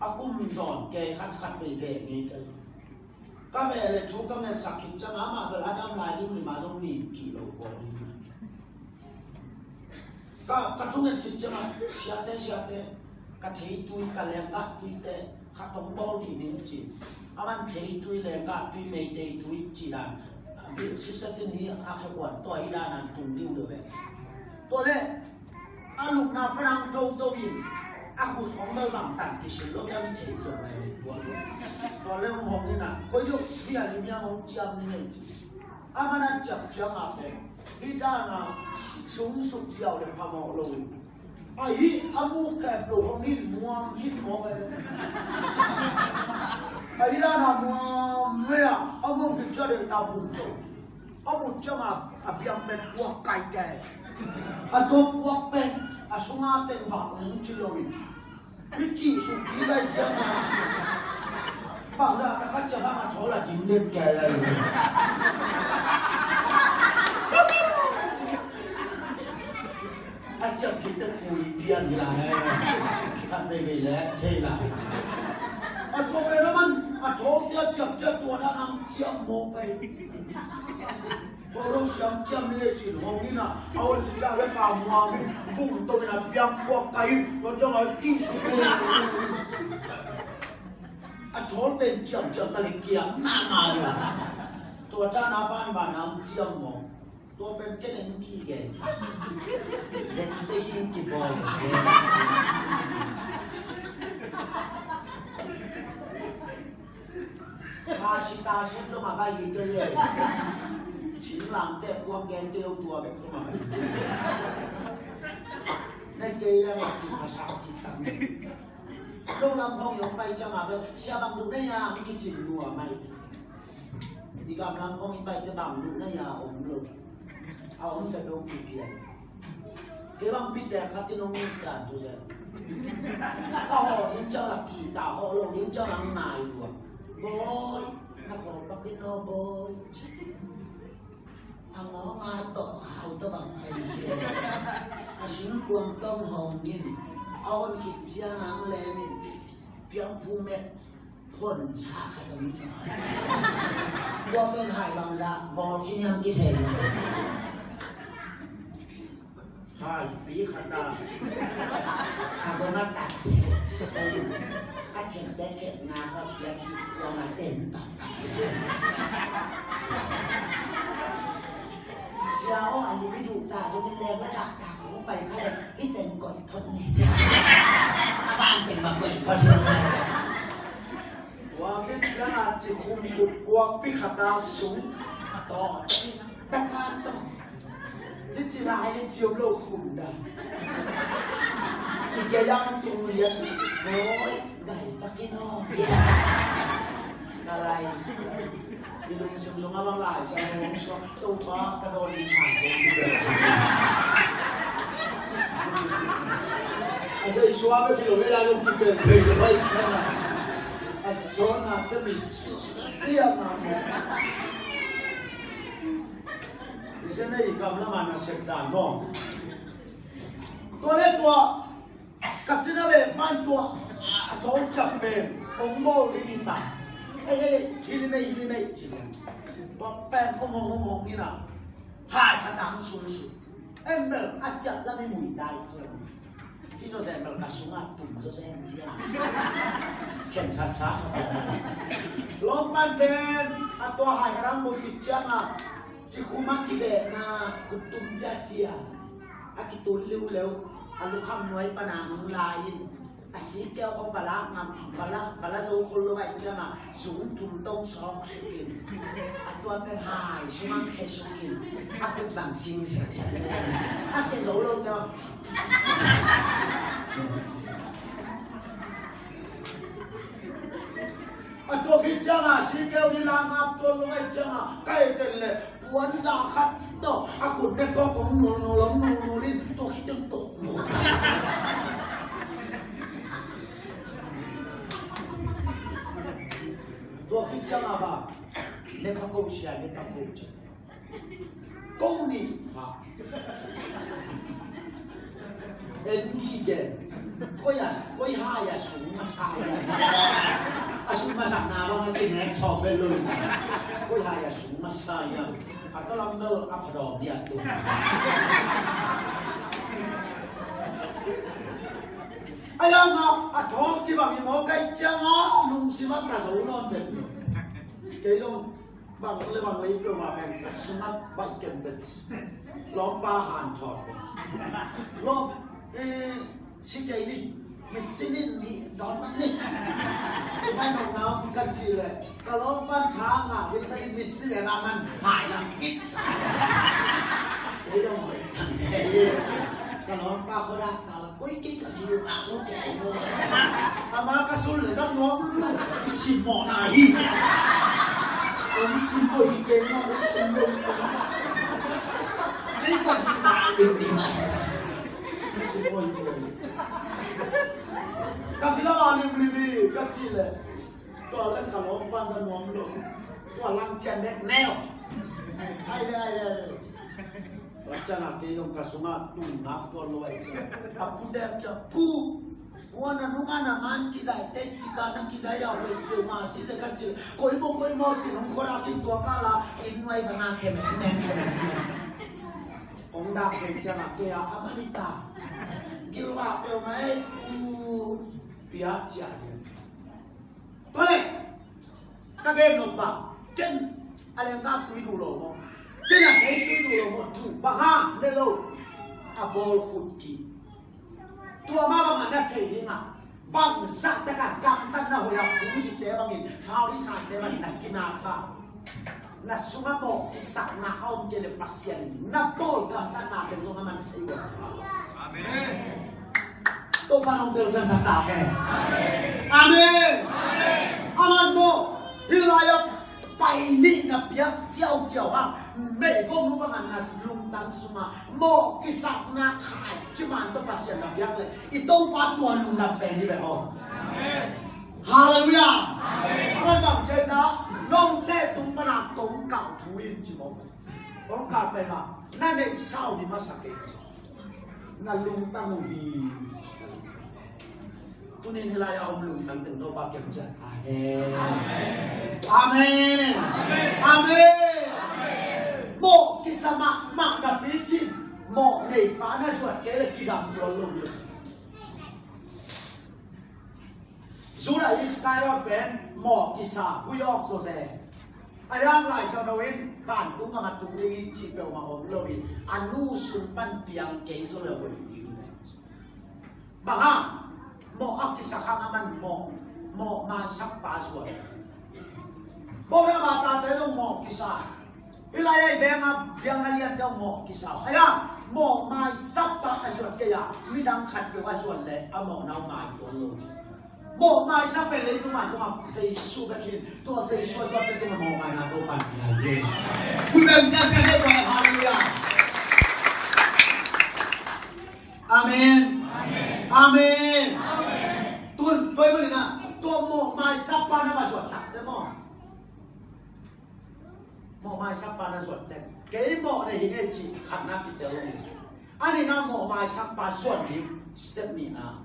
a kum zawn ke khat khat vei ve ngei ka hi. Ka ve le thu ka ngetsak khit ciang amah bel a dam lai ding mi mah zong ni kilo ko ding. Ka, ka thunget khit ciangah, siate, siate, ka theitui, ka lenggah tuite khat hong bawl dih ning ci. Aman theitui, lenggah tui, Meitei tui cih dan, bilh sisatin hi a khe kuan tua hi dan an tung dih uh lo ve. Tua leh a lupna pan hang toto in a khut khong bel bangtan kisil lo hiam thei zong lai ve tua lo. Tua leh hong hong in a, koi lo hi a, hi miang hong ciam ni ngei ci. Aman a ciap ciangah pen hih dan a sungsuk ziau le phamawh lo in, ahi a muk kep lo hong hin muang hin mawk e. Ahi dan a muang ve a, a muk khit ciang le ta bun to. A bun ciangah a biang pen puak kaikai. A tua puak pen a sunga teng vak hong ci lo in, hih cih suk hi bai ciangah Bangzah tak a ciah hang a thawl a dim den kei a lo. A ciah khit teh kui pian hi lai. Khat veivei lek thei lai. A tua pen a man a thawl ciah ciah tua na nang ciah mawk pai. Thawl lo siam ciam ni le cin hong in a, a on ciah le ka muam in, bung to in a piang puak kai in, tua ciang a cih suk in. A thawl pen ciam ciam ta le kiam na na lo. Tua ta na ban ban a ciam maw. Tua pen ken en ki ge. Ken te hin ki bawl. Tha si ta si lo ma ba yi te ye. Sin lam te kuang gen te lo tua bek lo ma ba yi te ye. Nei kei la ma ki pha sa ki tang. Lo lam hong yong pai ciang a bel sia bang duh na ya mi ki cin lua mai. I gam lam hong i pai te bang duh na ya om lo. A om te lo ki pian. Kei bang Peter khat in hong it dan tu zen. Ka hawh ding ciang la kita, hawh lo ding ciang la ngai lua. Bawi, na khawh pak in aw bawi. A ngawng a tawh khau tawh bang ai hi. A singkuang tawng hawng in, a on khit ciang ang lem in, piang phu mek. Phun sa khat om. Tua pen hai bangzah bawl kiniam kithei lo. Hai pi khat a, a gong a tak seng seng. A thiam te thiam nga kha khiat khit ciang a ten tak. Sia aw, a lim i duh ta zong in leng la zak ta kong pai kha le i teng koih phot ni cia. A ban teng ma koih phot. Tua khit ciang a ci khum kut kuak pi khat a sung tawh ci tak a tawh. Hi ci lai hi ci om lo khum da. I ke yang tung lian. Oi, gai pakin aw. Ka lai. I lungsim sung a bang lai sa hong suak Topa ka dawn in hang hong kipen. A zei suak a kilo vei lai hong kipen vei lo ai sa na. A sawn a te mi suak liam a mo. I se na i kam lam a na sep dan mo. Tua le tua Ka cina ve man tua a thong ciang pen hong bawl ding hi ta. Ei, ei, hi lim ei, hi lim ei ci lian. Tua pen hong hong hong hong hi na. Hai ka tang sung sung. Em bel a ciat la mi mui dai ciang. Hi zo zen bel ka sung a tum zo zen ciang. Khen sa sa ka pen. Lawm pan pen a tua hai ka tang mui ciang a. Ci khum a kivehna khut tum ciacia a kitun liuleu a lukham nuai pana hong lai in a sikeu khong va la ngam va la va la zo khol lo ai ciang a zung tum tong sawk suk in a tuate hai sung a khe suk in a khut bang sing sek sek in a ke zo lo te a tua khit ciang a sikeu ni la ngap tuan lo ai ciang a ka ei ten le Puan za khat tawh a khut bek kawk kong nul nul om nul nul in tua khit teng tawh nul. Tua khit ciang a ba ne pha ko sia ne pha ko sia. Ko ni ha. En gige. Koi a, koi hai a sung masa ia. A sung masa na lo na kinek sawm bel lo. Koi hai a sung masa ia. A ka lam bel a phadawm dia tu. A yang a, a thawng kibang i mawk kai ciang a lungsim a ta zo nawn bel lo. Kei zong Bang le bang le i peuhmah pen ka sungat baih ken pen. Lawmpa hanthawt pen. Lawm, eh, si kei ni, mitsi nih nih dawn mah ni. Pai nong na om ka cih leh ka lawmpa tha ngah pen pen mitsi leh na man hai lam kit sa. Ei dong hoih kan ei. Ka lawmpa khawdah ka Koi kei ka gil ngak lo kei lo. Ama ka sul le zang nuam lo. I sim mawh na hi. Om sim mawh hi kei mawh, sim mawh hi kei mawh. Kei ka gil ngak lo kei mawh. Sim mawh hi kei. Ka gil ngak lo kei mawh ka cih leh. Tua leng ka lawm pan za nuam lo. Tua lang cian dek neu. Ai ve, ai ve, ai ve. Tua cian a kei zong ka sungah tung nak tua lo ai cian. A pu dek kia pu. Ua na nunga na man kizai te cika na kizai a hoi peuhmah si te ka ci. Koimaw koimaw ci nung khora kim tua ka la in nuai va nga khem khem khem. Ong dak khem ciang a kei a a man i ta. Gil va peuhmah ei pu. Pia cia hi. Tua leh ka gen nop bang ken a lengkap tui duh lo maw? Ken a thei tui duh lo maw? Thu bang hang ne lo a bawl khut kik. Tua mah bangah na thei dingah bangzah takah gamtatna hoih a Pharisaite bangin, Pharisaite bangin na kinat bang. Na sungah mawh kisakna a om kei leh Pasian in na bawl gamtatnate zong a man sei buatsa. Amen. Topa nong telsiam sak ta hen. Amen. A man mawh hih lai-ah pai nih na piak ciauciau hang meigong nu bangah na lungtang sungah mawh kisakna khai ciman tawh Pasian na piak leh i Topa tua lungdam pen hi ve aw. Halleluiah. A man bang ci hiam, note tung pana kong kah thu in ci maw? Kong kah pen ah na neihsa uh hi masa kei ci. Na lungtang uh hi. Tuni in hih lai-ah om lungtang teng Topa kiang ciah ta hen. Amen. Amen. Mawh kisa mahmah napi cin mawh neipa na zuat kei leh kidam tuan lo hi. Judas Iskariot pen mawh kisa huih awk zawzen. A hiang Lai Siangtho in vantung gam a tung ding hi cih peuhmah om lo hi. A nu sung pan piang kei zaw leh hoih ding. Bang hang? Mawh a kisak hang a man mawh, mawh maisakpa zuat. Bawra ba tate zong mawh kisa. Hih lai-ah i beng a biakna liante zong mawh kisa. Aia, mawh maisakpa a zuat kei a midang khat peuh a zuat leh a mawhna uh mai tuan lo. Mawh maisak pen leitung a tungah Jesu bek hi. Tua Jesu a zuat bek tungah mawh maina Topa in pia hi. Hui beng siasia deuh tua, halleluiah. Amen. Amen. Tun tua ahih manin ah tua mawh maisakpa na va zuat tak te maw? Mawh maisakpa na zuat tak. Kei mawh nei hi ngei cih khatna kitel lo hi. A nihna mawh maisakpa zuat ding step nihna.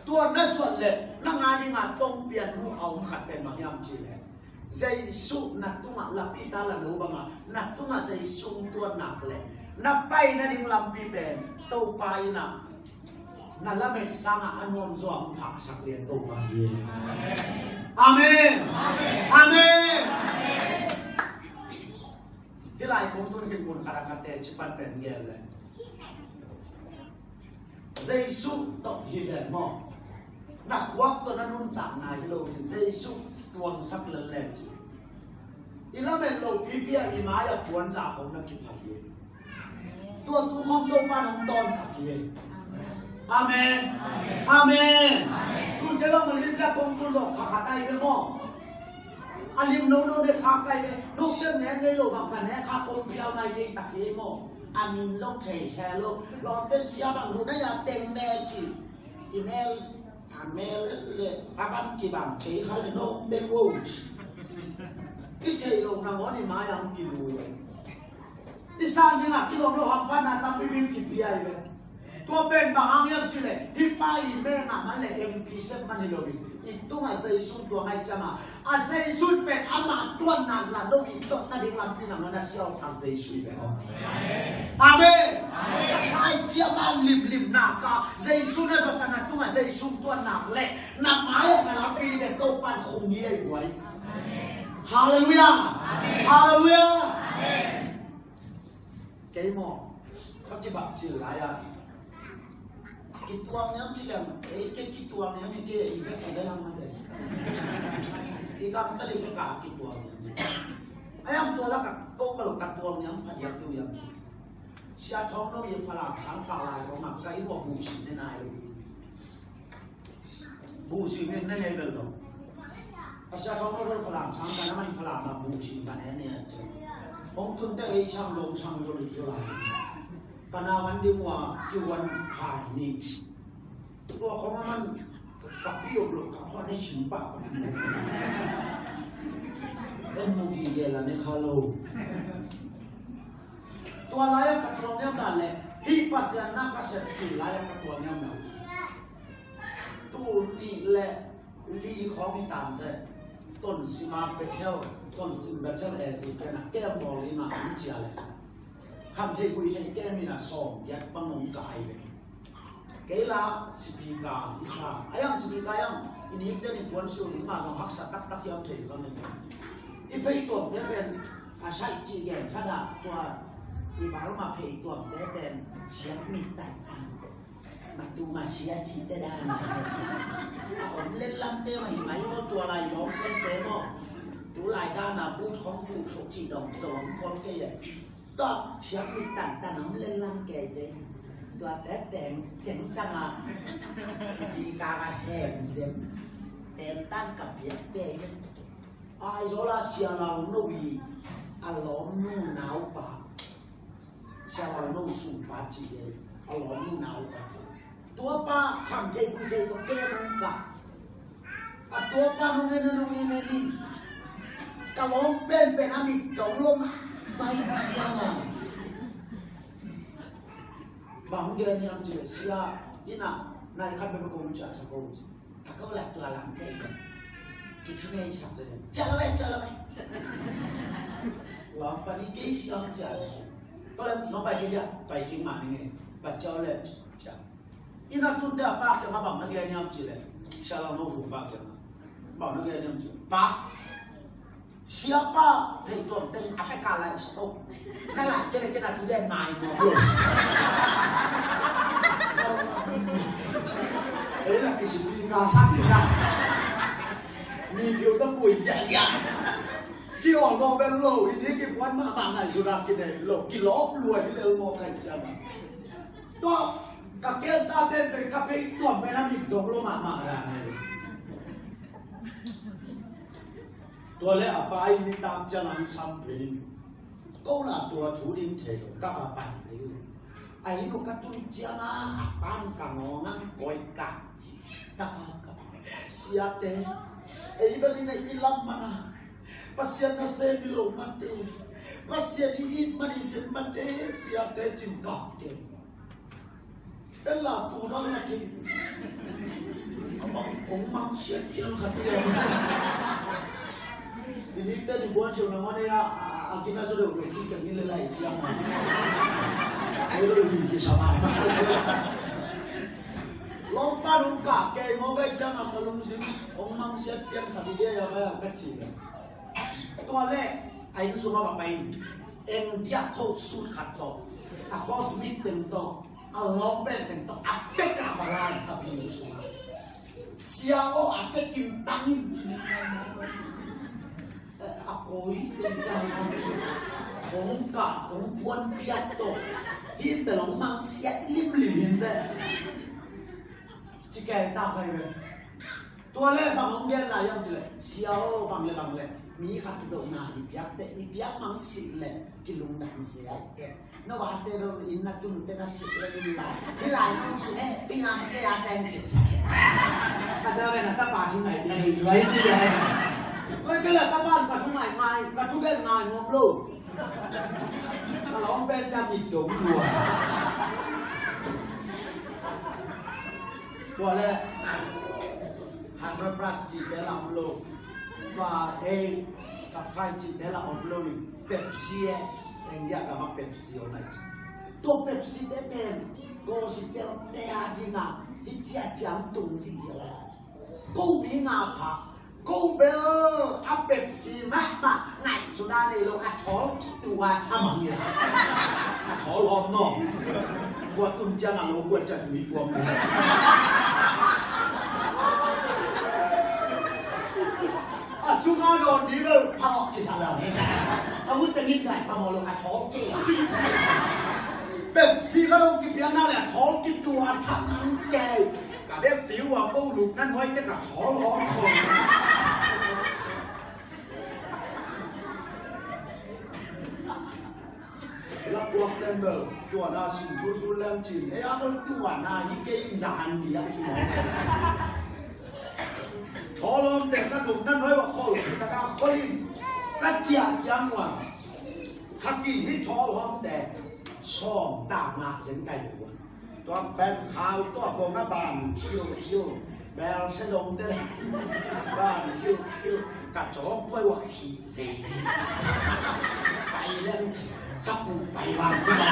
Tua na zuat leh na ngah dingah tongpian mu a om khat pen bang hiam cih leh Jesu na tungah, lapita la no bangah na tungah Jesu tuan nak leh na pai nading lampi pen Topa in ah na lamet sangah a nuam zaw a hong phaksak lian Topa hi. Amen. Amen. Hih lai kong tun khin kun khat a ka teci pan pen gel leh Jesu tawh hi leh maw? Na khuak tawh na nuntakna hi lo in Jesu tuangsak lel leh ci. I lamet lopipi ah i mai-ah puanza khong na kipha hi. Tua tu khong Topa nong tawnsak hi. Amen. Amen. Tun kei bang Malaysia kong tun lo kha khat ai ve maw? A lim nono de kha kai ve. Noksen ne ngei lo bang ka ne kha kong piau nai thei tak hi maw? A min lo thei khe lo. Lawmte cia bang lu na ya teng me ci. I mel, a mel le a van kibang kei kha le nong teng wo ci. Kithei lo nangawn i mai-ah hong kilu. I sang dingah kilawm lo hamphatna tampi bing kipia hi ve. Tua pen bang hang hiam cih leh hih pa i mengah man leh M P sep man hi lo hi. I tungah Jesu tuang ahih ciangah a Jesu pen amah tuanna la lo hi. Tawh na ding lampi nang na siausang Jesu hi ve aw. Amen. Amen. Khai ciama limlim naka Jesu na zuat na tungah Jesu tuan nak leh na mai-ah na lampi ding pen Topa in khum hi ei buai. Halleluiah. Halleluiah. Kei maw ka kibakcil lai-ah kituang niam ci leng ei kei kituang niam i kei i vek i leng mate. I kam palik ka kituang niam. Ayam tua lak a ko ka lo ka tuang niam pha diak tu yam. Sia thong no i Falam sang ka lai ko ma ka i maw bu si ne nai lo. Busi ngen na ngei bel lo. A sia thong lo Falam sang ka na man Falam ma busi ka ne ne a chen. Hong tun te ei sang lo sang lo lo lai. Ka na man di mua ki wan hai ni. Tua khong a man ka pi om lo ka khua ne sim ba. Mugi gel a ne kha lo. Tua lai-ah ka tuang niamna le hih Pasian na ka sep cih lai-ah ka tuang niamna. Tul nih le li khawng hi tante, Tonzang a Bethel, Tonzang Bethel A Z te na kem bawl ding a hong cia le, khamtheih guihtheih kem in a sawm giat bang hong kai ve. Kei la sipika i sa a, yang sipika yang i nik den i puan siu ning mah zong haksa taktak hiam thei bang hi. I phei tuamte pen a saih cih gen khat ah tua i Burma phei tuamte pen siak mit tai. Matu ma sia cihte dan a om lel lamte mah hi mai maw, tua lai lawm pente maw. Tu lai dan a but khawng fuh suk cih dong zong khawng kei e. Tua siak mit tantan om lel lam kei te. Tua te teng ceng cang a sipika ka sem sem. Tem tan ka piak kei. Aizawl a Sia Lau No i a lawmnu naupa. Sia Lau No sungpa ci hi a, a lawmnu naupa. Tua pa khamtheih guihtheih tawh kem hong kah a, tua pa nong en a nong en en in ka lawm penpen a mit dong lo mah, bai ciang a. Bang gen hiam cih leh sia inn ah nai khat bek a kong ciah sa ko ci. A ko lah tua lam kei bek. Kithunei sak ta zen. Ciah lo eh, ciah lo eh. Lam pan i kei siang ciah zen. Ko lem nong pai kei dia, pai kei mah ni ngei. Pai ciah lo eh, ciah. Inn ah tun te a pa kiang a bang na gen hiam cih leh, Sia Lau No sungpa kiang a bang na gen hiam cih leh, pa, siapa phei tuam teng a feka lai sa to. Na lai kei le kei na thu den ngai mo. Ei la kisipika sak ni sa. Mi piu ta pui zia zia. Ki ong lo ben lo, i ni ki puan mah mah ngai su rak ki nei lo, ki lawp lua hi lel maw kai ciang a. Tua ka ken ta pen pen ka phei tuam pen a mit dong lo mahmah dan hi. Tua le a pa in i tak ciang a hong sam phei in, ko la tua thu ding thei lo, ka va pan phei lo. A inn uh ka tun ciang a, a pan ka ngawng ang koi ka ci, ka va ka siate, ei bel in a i lam man a Pasian nasem hi lo mate, Pasian i it man i sem mate, siate cin kap kei. Ella tu na la ki. Amang ong mang siat piang khat ni. Ini te ni buan siu na mane ya, a, a, a kina so de udah kita ni lelai ciang. Ayo lo hi ki sama. Lompa nung ka, kei mo kai ciang a kalung sim, ong mang siat piang khat ni dia ya kaya kacil. Tua le, a inn sung a va pai in, eng diak kho sut khat tawh, a cosmate teng tawh, a lawm pen teng tawh, a pek a va la in, a pi sung a. Sia aw, a pek in tang in ci ni. A koi ci tang. Hong ka, hong puan piat tawh. Hi in bel hong mang siat limlim hi in bel. Ci kei ta kai bel. Tua le bang hong gen lai hiam cih leh, sia aw, bang le bang le, mi khat kidona i piak teh, i piak mang sih leh kilungdam sia ai. No va te lo in na tun te na sih leh in lai. Hi lai nong sih eh, pi nam te a teng sih sa. Ka ta ve na ta pa thu ngai te ni lai ni lai. Koi ke la ta pa ka thu ngai ngai, ka thu gen ngai ngom lo. Ka lawm pen ta mit dong lua. Tua le hundred plus cihte la om lo. Fa ei Sprite cihte la om lo ni. Pepsi eh. Eng ya ka ma Pepsi om nai. Tua Pepsi te pen gospel te a ding a hi cia ciam tung zi la. Ko mi nga pha. Ko bel a Pepsi mahmah ngaihsutna nei lo a thawl kitu a thamang ia. A thawl hawm no. Khua tun ciang a lo kua ciang mi tuam. A sunga dawn ni bel phamawh kisa lo. A hun tengin ngai phamawh lo a thawl kitu a. Pepsi ka lo kipiang na le a thawl kitu a thamang kei. Ka bek piu a ko luk nan hoi te ka thawl hawm khawm. Lapuak ten bel tua na sin thu su lem cin ei a bel tua na hi kei in za an di a hi mawk. Thawl hawm te ka luk nan hoi wa khol ka ka khol in. Ka ciah ciang ua, kha kin hi thawl hawmte sawm ta ngah zen kai lo ua. Tua pen khau tua kong a ban khiu khiu, bel se zong te ban khiu khiu, ka cawk puai ua khih zei. Pai lem sapu pai vang kuma.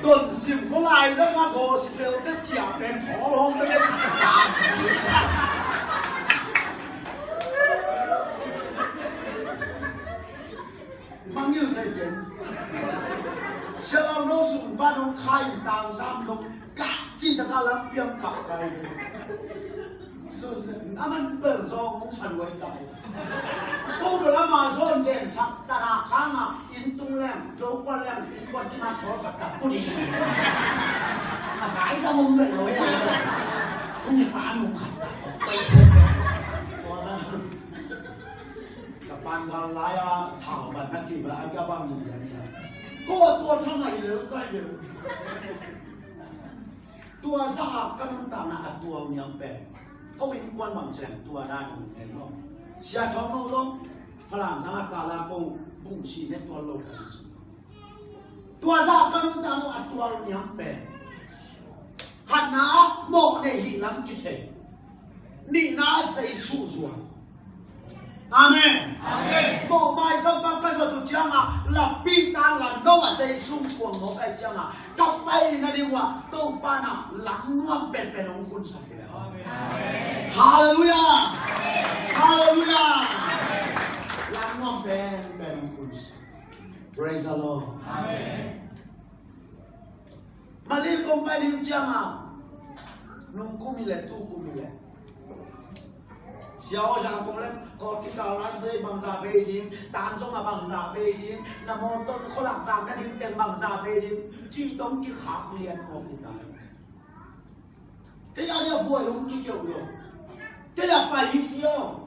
Ton sim ko lai zong a gospel te ciah pen thawl hawm te pen. Mangngilh thei ken. Sia Lau No sung pan hong khai in tang sam dong kah cih taka lam piang kah kai. Sus, a man pel zawng hong san wai tai. Ko do lama zawn den sak tanak sanga inn tung leng, lo kuan leng, inn kuan kina chawl sak tak pudi. A vai da mong le lo ya. Thung pa nung khat tak kok pai sak. Ka pan gal lai a thau ban na ki ba ai ka bang ni ya ni. Ko tua thang ai le ka ye. Tua zah a ka nuntakna a tuau niam pen ko innkuan bang ciang tua dan in en lo. Sia Thawng No lo, Falam zang a kala ko bung si ne tual lo kan si. Tua zah a ka nuntakna a tuau niam pen khatna mawh nei hi lam kithei. Nihna Jesu zuan. Amen. Amen. Mawh mai zong bang ka zuat uh ciangah, lapih tan la no ah Jesu kuang mawh kai ciangah, ka paina ding uh ah Topa na lam nuam penpen hong khunsak hi. Amen. Halleluiah. Halleluiah. Lam nuam penpen hong khunsak. Praise the Lord. Amen. Mali kong pai ding ciangah, nung kum hi leh, tu kum hi leh. Sia aw, za kong leh, kawlkikal lai sei bangza bei ding, tan zong a bangza bei ding, na mawtaw khualak vak na ding teng bangza bei ding, cih tawh kikhak lian kawlkikal. Kei a dia buai hong kikeuh lo. Kei a pai hi si aw.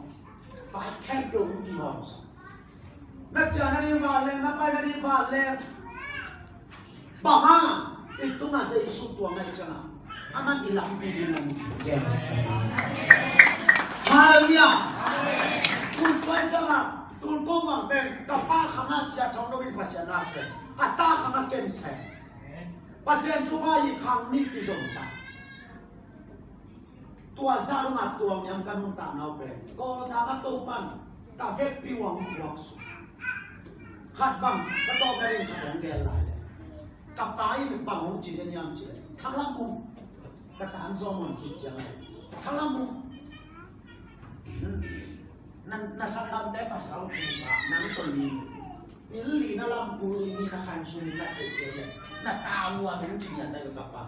Pai khempeuh hong kihawm sa. Na ciah na ding val leng, na pai na ding val leng. Bang hang, i tungah Jesu tua ngaih ciangah, aman i lampi ding hong gelsa. Halleluiah. Tun pai ciangah, tun ko mang pen, ka pa khangah Sia Thawng No in Pasian na sem. A ta khangah ken sem. Pasian thupha i khang mi kizom ta. Tua zah dong a tuang niam ka nuntakna uh pen, ko zah ka Topan ka vekpi uh hong puak suk. Khat bang ka tawp ka ding khat hong gel lai leh, ka pa in bang hong ci den hiam cih leh, Thang Lam Mung, ka tan zawm on khit ciang leh, Thang Lam Mung, na, na sanggamte pasal khat nang tawh li, thil li na lam pul li, na khan sung na theih kei leh, na ta uh a hong ci hiam, na ka pa.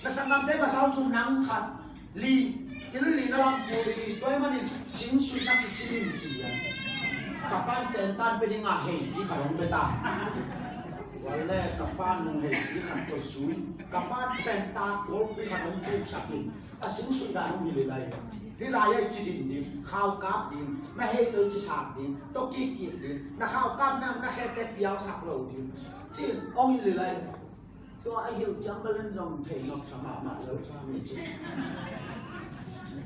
Na sanggamte pasal thum nang khat li, thil li na lam pul li, tua ahih manin sing sui na kisim in ci hiam. Ka pan tentan pe ding a hei, i khat hong pe ta. Tua leh ka pan nung hei, i khat tawh sui. Ka pan tentan, kol i khat hong puksak in. A sing sui dan hong hi leh lai. Hi lai a ci ding ding, khau kap ding, na hei tel ci sak ding, tawh kik kik ding, na khau kap na, na khe te piau sak lo ding. Ci, hong hi leh lai. Tua a hilh ciang bel in zong thei nop sa mahmah lo sa mi ci.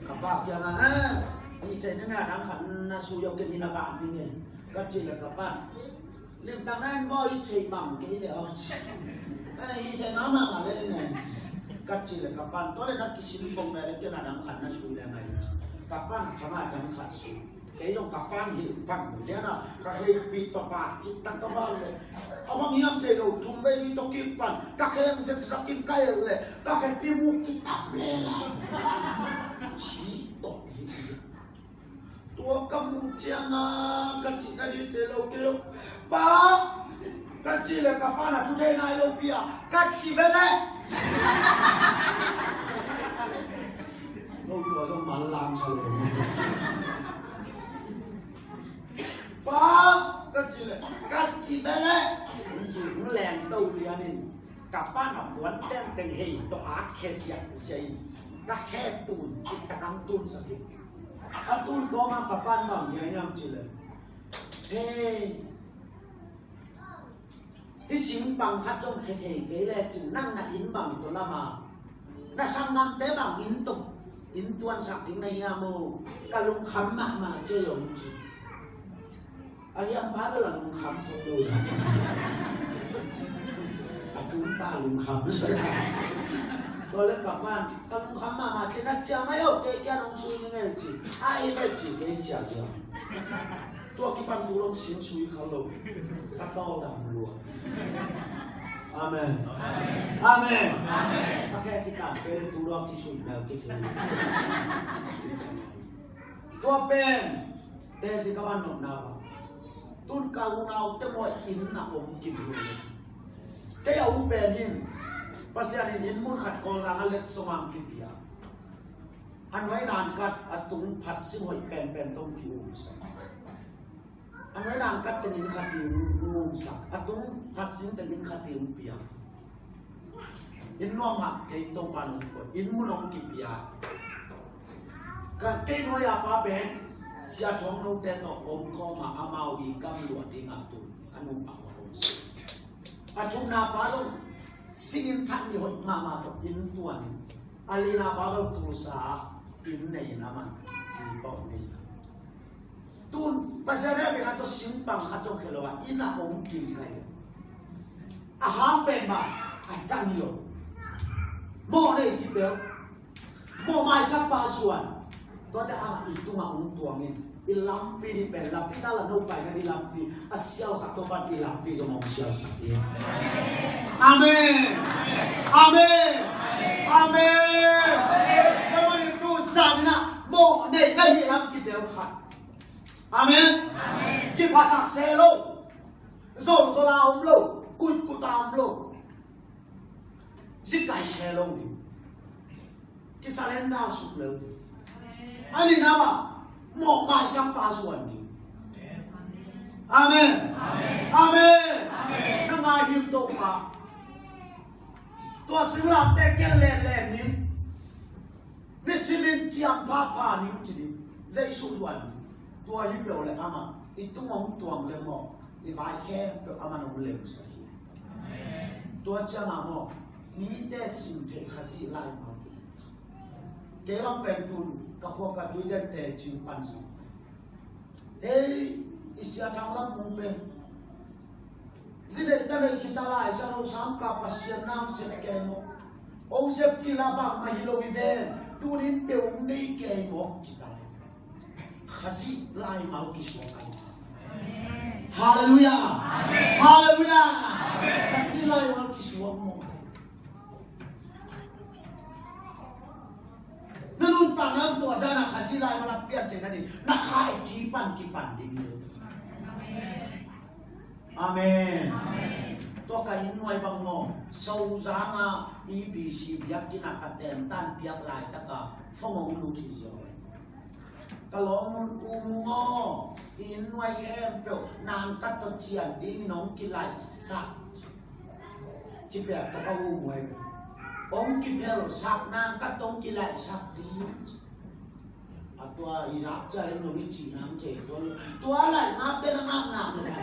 Ka pa kiangah, "Eh, hi thei na ngai dang khat na sui aw, ken hi na vak ding e," ka cih leh ka pa, "Limtak na in maw, hi thei bang kei leh aw. Eh, hi thei mahmah leh ding e," ka cih leh ka pa, "Tua leh na kisim bong leh, leh ken a dang khat na sui leh ngai," ci. Ka pa na khama dang khat sui. Kei zong ka pan hi pan lian a, ka hei pi tawh va, cik tak ka va le. A bang hiam thei lo, thum vei li tawh kik pan, ka kheng zekzak in ka el le, ka khe pi mu kitam le la. Si tawh zi. Tua ka mu ciang a, ka cih na di thei lo kei lo. Pa! Ka cih le ka pa na thu thei nai lo pi a, ka cih ve le. No tua zong mal lang sa lo. Pa, ka ci le, ka ci be le. Ci hong leng to lian in, ka pa na puan teng teng hei to a khe siak sia in, ka khe tun, ci ta kang tun sa ki. A tun ko ma ka pa bang ya nyam ci le. Hei, hih sing bang khat zong khe thei kei le cin nang na inn bang tua lama na sanggamte bang inn tuk, inn Tuansak ding na hiam aw, ka lungkham mahmah ci ei hong ci. A hiam pa bel a lungkham khol lo. A tung pa lungkham. Tua leh ka pa'n ka lungkham mahmah ci, na ciah mai aw, kei kiang hong sui ning ei ci. A ei bel ci, kei ciah ciah. Tua kipan tu lawng sing sui kha lo. Ka tawl dam lua. Amen. Amen. Amen. Amen. Ka khe kitan pen tu lawng kisui bel kithei. Tua pen teci ka van nopna bang. Tun ka unaute maw inn a om kim lo. Kei a u pen in Pasian in inn mun khat Kawlzang a let sawm ang kipia. A nuai nang khat a tung phat sim hoih penpen tawh ki-umsak. A nuai nang khat teng inn khat i umsak. A tung phat sim teng inn khat i umpia. Inn nuam ah kei Topa'n hong koih, inn mun hong kipia. Ka kei nuai-a pa pen Sia Thawng Note tawh om khawm a, amau i gam luah ding a tun a nung a hong si. A thumna pa zong singin that ni hoih mahmah tawh inn tuan in, a lina pa zong tulsa inn nei in a man si pawh nei. Tun Pasian hehpihna tawh singpang khat zong khia lo a, inn a om kim kha hi. A hang pen mah a tang hi lo. Mawh nei kipia, mawh maisak pa suan. Tuate hang a i tungah hong tuang in, i lampi nih pen lampi ta la no paina ding lampi a sialsak Topa'n i lampi zong hong sialsak hi. Amen. Amen. Amen. Ka mawh in tu sa ni na mawh nei na hi lam kiteel khat. Amen. Amen. Kiphasak se lo. Zolzol a om lo. Kutkut a om lo. Zikkai se lo ding. Kisalenda suk lo ding. A nihna mah mawh maisak pa suan ding. Amen. Amen. Amen. Amen. Na ngaihim Topa. Tua singlamteh ken lenlen ning. Nisimin ciang phapha ning ci ding. Jesu zuan ning. Tua hi peuh leh amah i tung hong tuang leh maw, i vai khempeuh amah hong lemsak hi. Tua ciangah maw, mite sin theih Khazih laimal. Kei lam pen tun ka khua ka tui den teci pansak. Ei, i Sia Thang Lam Mung pen zi deih ta deih khit a lai sa lo, Sangkah Pasian nang sep kei maw. Hong sep cil a bangmah hi lo hi ven. Tunin peuh hong nei kei maw ci ta. Khazih laimal kisuak a hi. Halleluiah. Halleluiah. Khazih laimal kisuak maw. Na nuntakna tua dan a Khazih laimal a pian theihna ding na khaici pan kipan ding hi. Amen. Tua ka inn nuai bang maw, Sozang a E B C biakinn ah ka tentan piak laitak a fong hong lut hi ziau. Ka lawmnu, U Mung aw, i inn nuai khempeuh nang khat tawh cian dingin hong kilaihsak. Ci piak tawh ka U Mung aw, hong kiphelsak, nang khat tawh hong kilaihsak ding. A tua i zak ciang nong i cih nang ci tua, tua laih ngap te na ngap ngap na.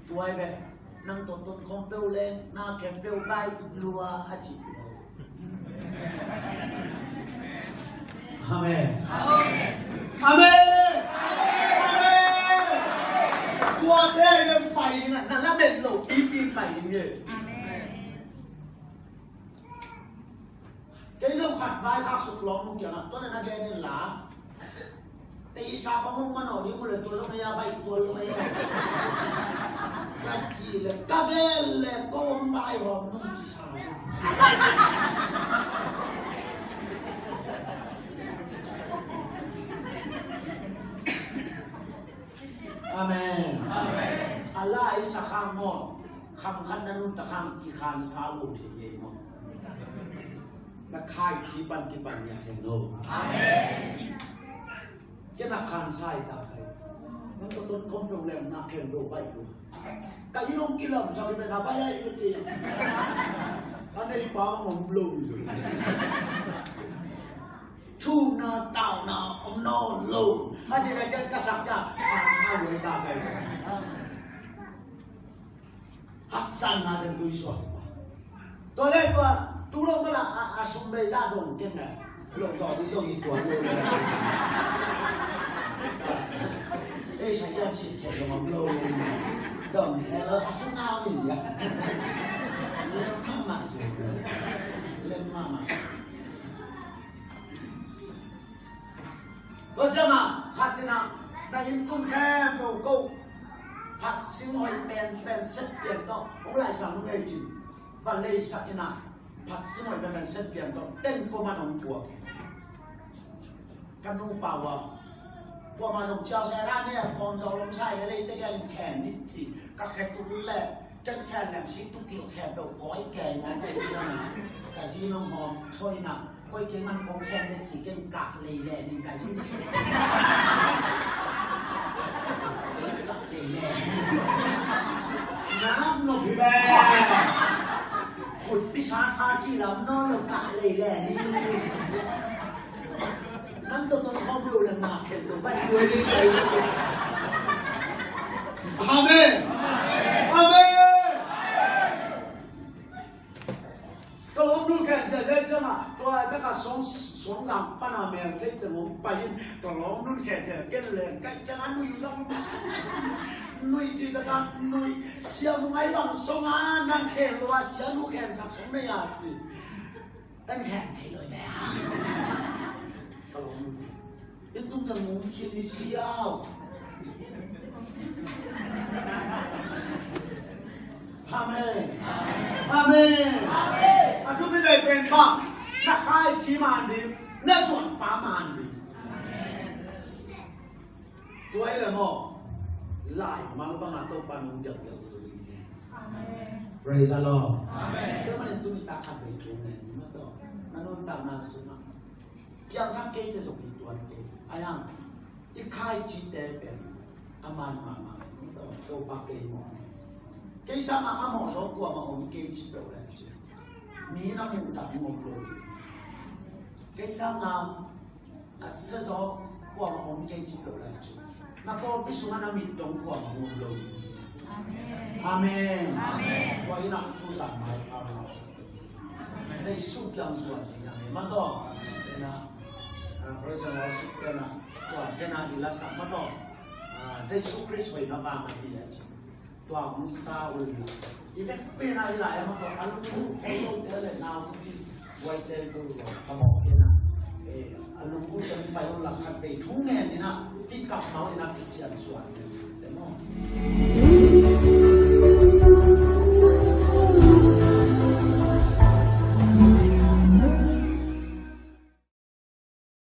Tua hi ve, nang tawh ton khawm peuh leng na khempeuh baih lua a cih. Amen. Amen. Amen. Tuate hi ve, pai ding a, na lamet loh pipi pai ding hi. Kei zong khat vaikhak suk lawmnu kiangah, tua na na gen in la. Teisa khawng hong manawh ding uh leh tua zong ei a, baih tua zong ei a. Ka cih leh ka gen leh ko hong baih hawm nung ci sa. Amen. Amen. A lai sa khang maw, khang khat na nuntak khang kikhansa lo thei ei maw. Na khaici pan kipan hi a thei lo. Amen. Kei na khansa hi ta kai. Nang tawh ton khawm peuh leng na khen lo baih lo. Ka inn hong kilamsak hi pen a baih a hi ka ti. A neipa hong om lo hi. Thumna tauna om nawn lo. A ci pen ka sak ciang a sa luai ta kai. Haksanna teng tui suak. Tua leh tua Tu lo mala a, a sum bei za dong keng ne. Lo zaw di dong i tuan lo le. Ei, sa kiam sit thei lo mam lo. Dong ne lo a sum a mi ya. Lem mama si. Lem mama. Tua ciang a khat in a, na inn tung khempeuh ko phat sing hoih pen pen set pian tawh hong laihsak nung ei cin. Van leisak in a, phat sing hoih pen pen set pian tawh teng ko man hong puak. Ka nupa uh a, kuamah zong ciau sa na ne a kawm zaw lom sai ka lei te gen khen ni ci. Ka khe tuk le Ken khen leng si tuk kil khen do koi kei na te ciang a. Ka zi nong hawm thoi na. Koi kei man kong khen le ci ken kak lei le ni ka zi. Kak lei le. Nam no phi be. Khut pi sa tha ci lam no lo kak lei le ni. Nang tawh tawh khawm lo le ngak khen tawh bai duai ding pai lo. Amen. Amen. Ka lawm nun khen ziahziah ciang a, tua lai tak a suang, suang zang pan a mel thei teng hong pai in, ka lawm nun khen ziah ken leng kai ciang a nui zang. Nui ci tak a nui, sia mu ngai bang song a, nang khen lo a sia nu khen sak song nei a ci. Kan khen thei lo ve a. Ka lawm nun. I tung tang mung khin i siau. Amen. Amen. A tu mi dai pen ba. Na khai ci man ding. Na suan pa man ding. Tua hi le maw. Lai man bang a Topa nung diakdiak lo ding. Amen. Praise the Lord. Amen. Tua man in tu mi ta khat bei thu ne. Ma to. Na nun ta na su ma. Piang thang kei te zong i tuan kei. A yang, i khai cite pen a man mahmah, Topa kei mawh. Kei sang a a mawh zaw kuamah om kei ci peuh le ci. Mi na muh dak mawh lo. Kei sang a a sia zaw kuamah om kei ci peuh le ci. Na pawlpi sungah na mit dong kuamah om lo. Amen. Amen. Amen. Tua in a tu zan mai pa ma sa. Jesu kiang zuan ding a, amen. Ma tawh. Tena, ah, praise and worship tena, tua tena i la sa ma tawh. Ah, Jesu Khrist hoihna vang a hi a ci. Tua hong sa ul hi. I vekpi na i lai a ma tawh, a lungbu thei lo te le nau tu ki, buai te tu lo, ka mawh tena. Eh, a lungbu te pai lo la khat vei thu ngen ina, ki kap mau ina kisian zuan. Te maw.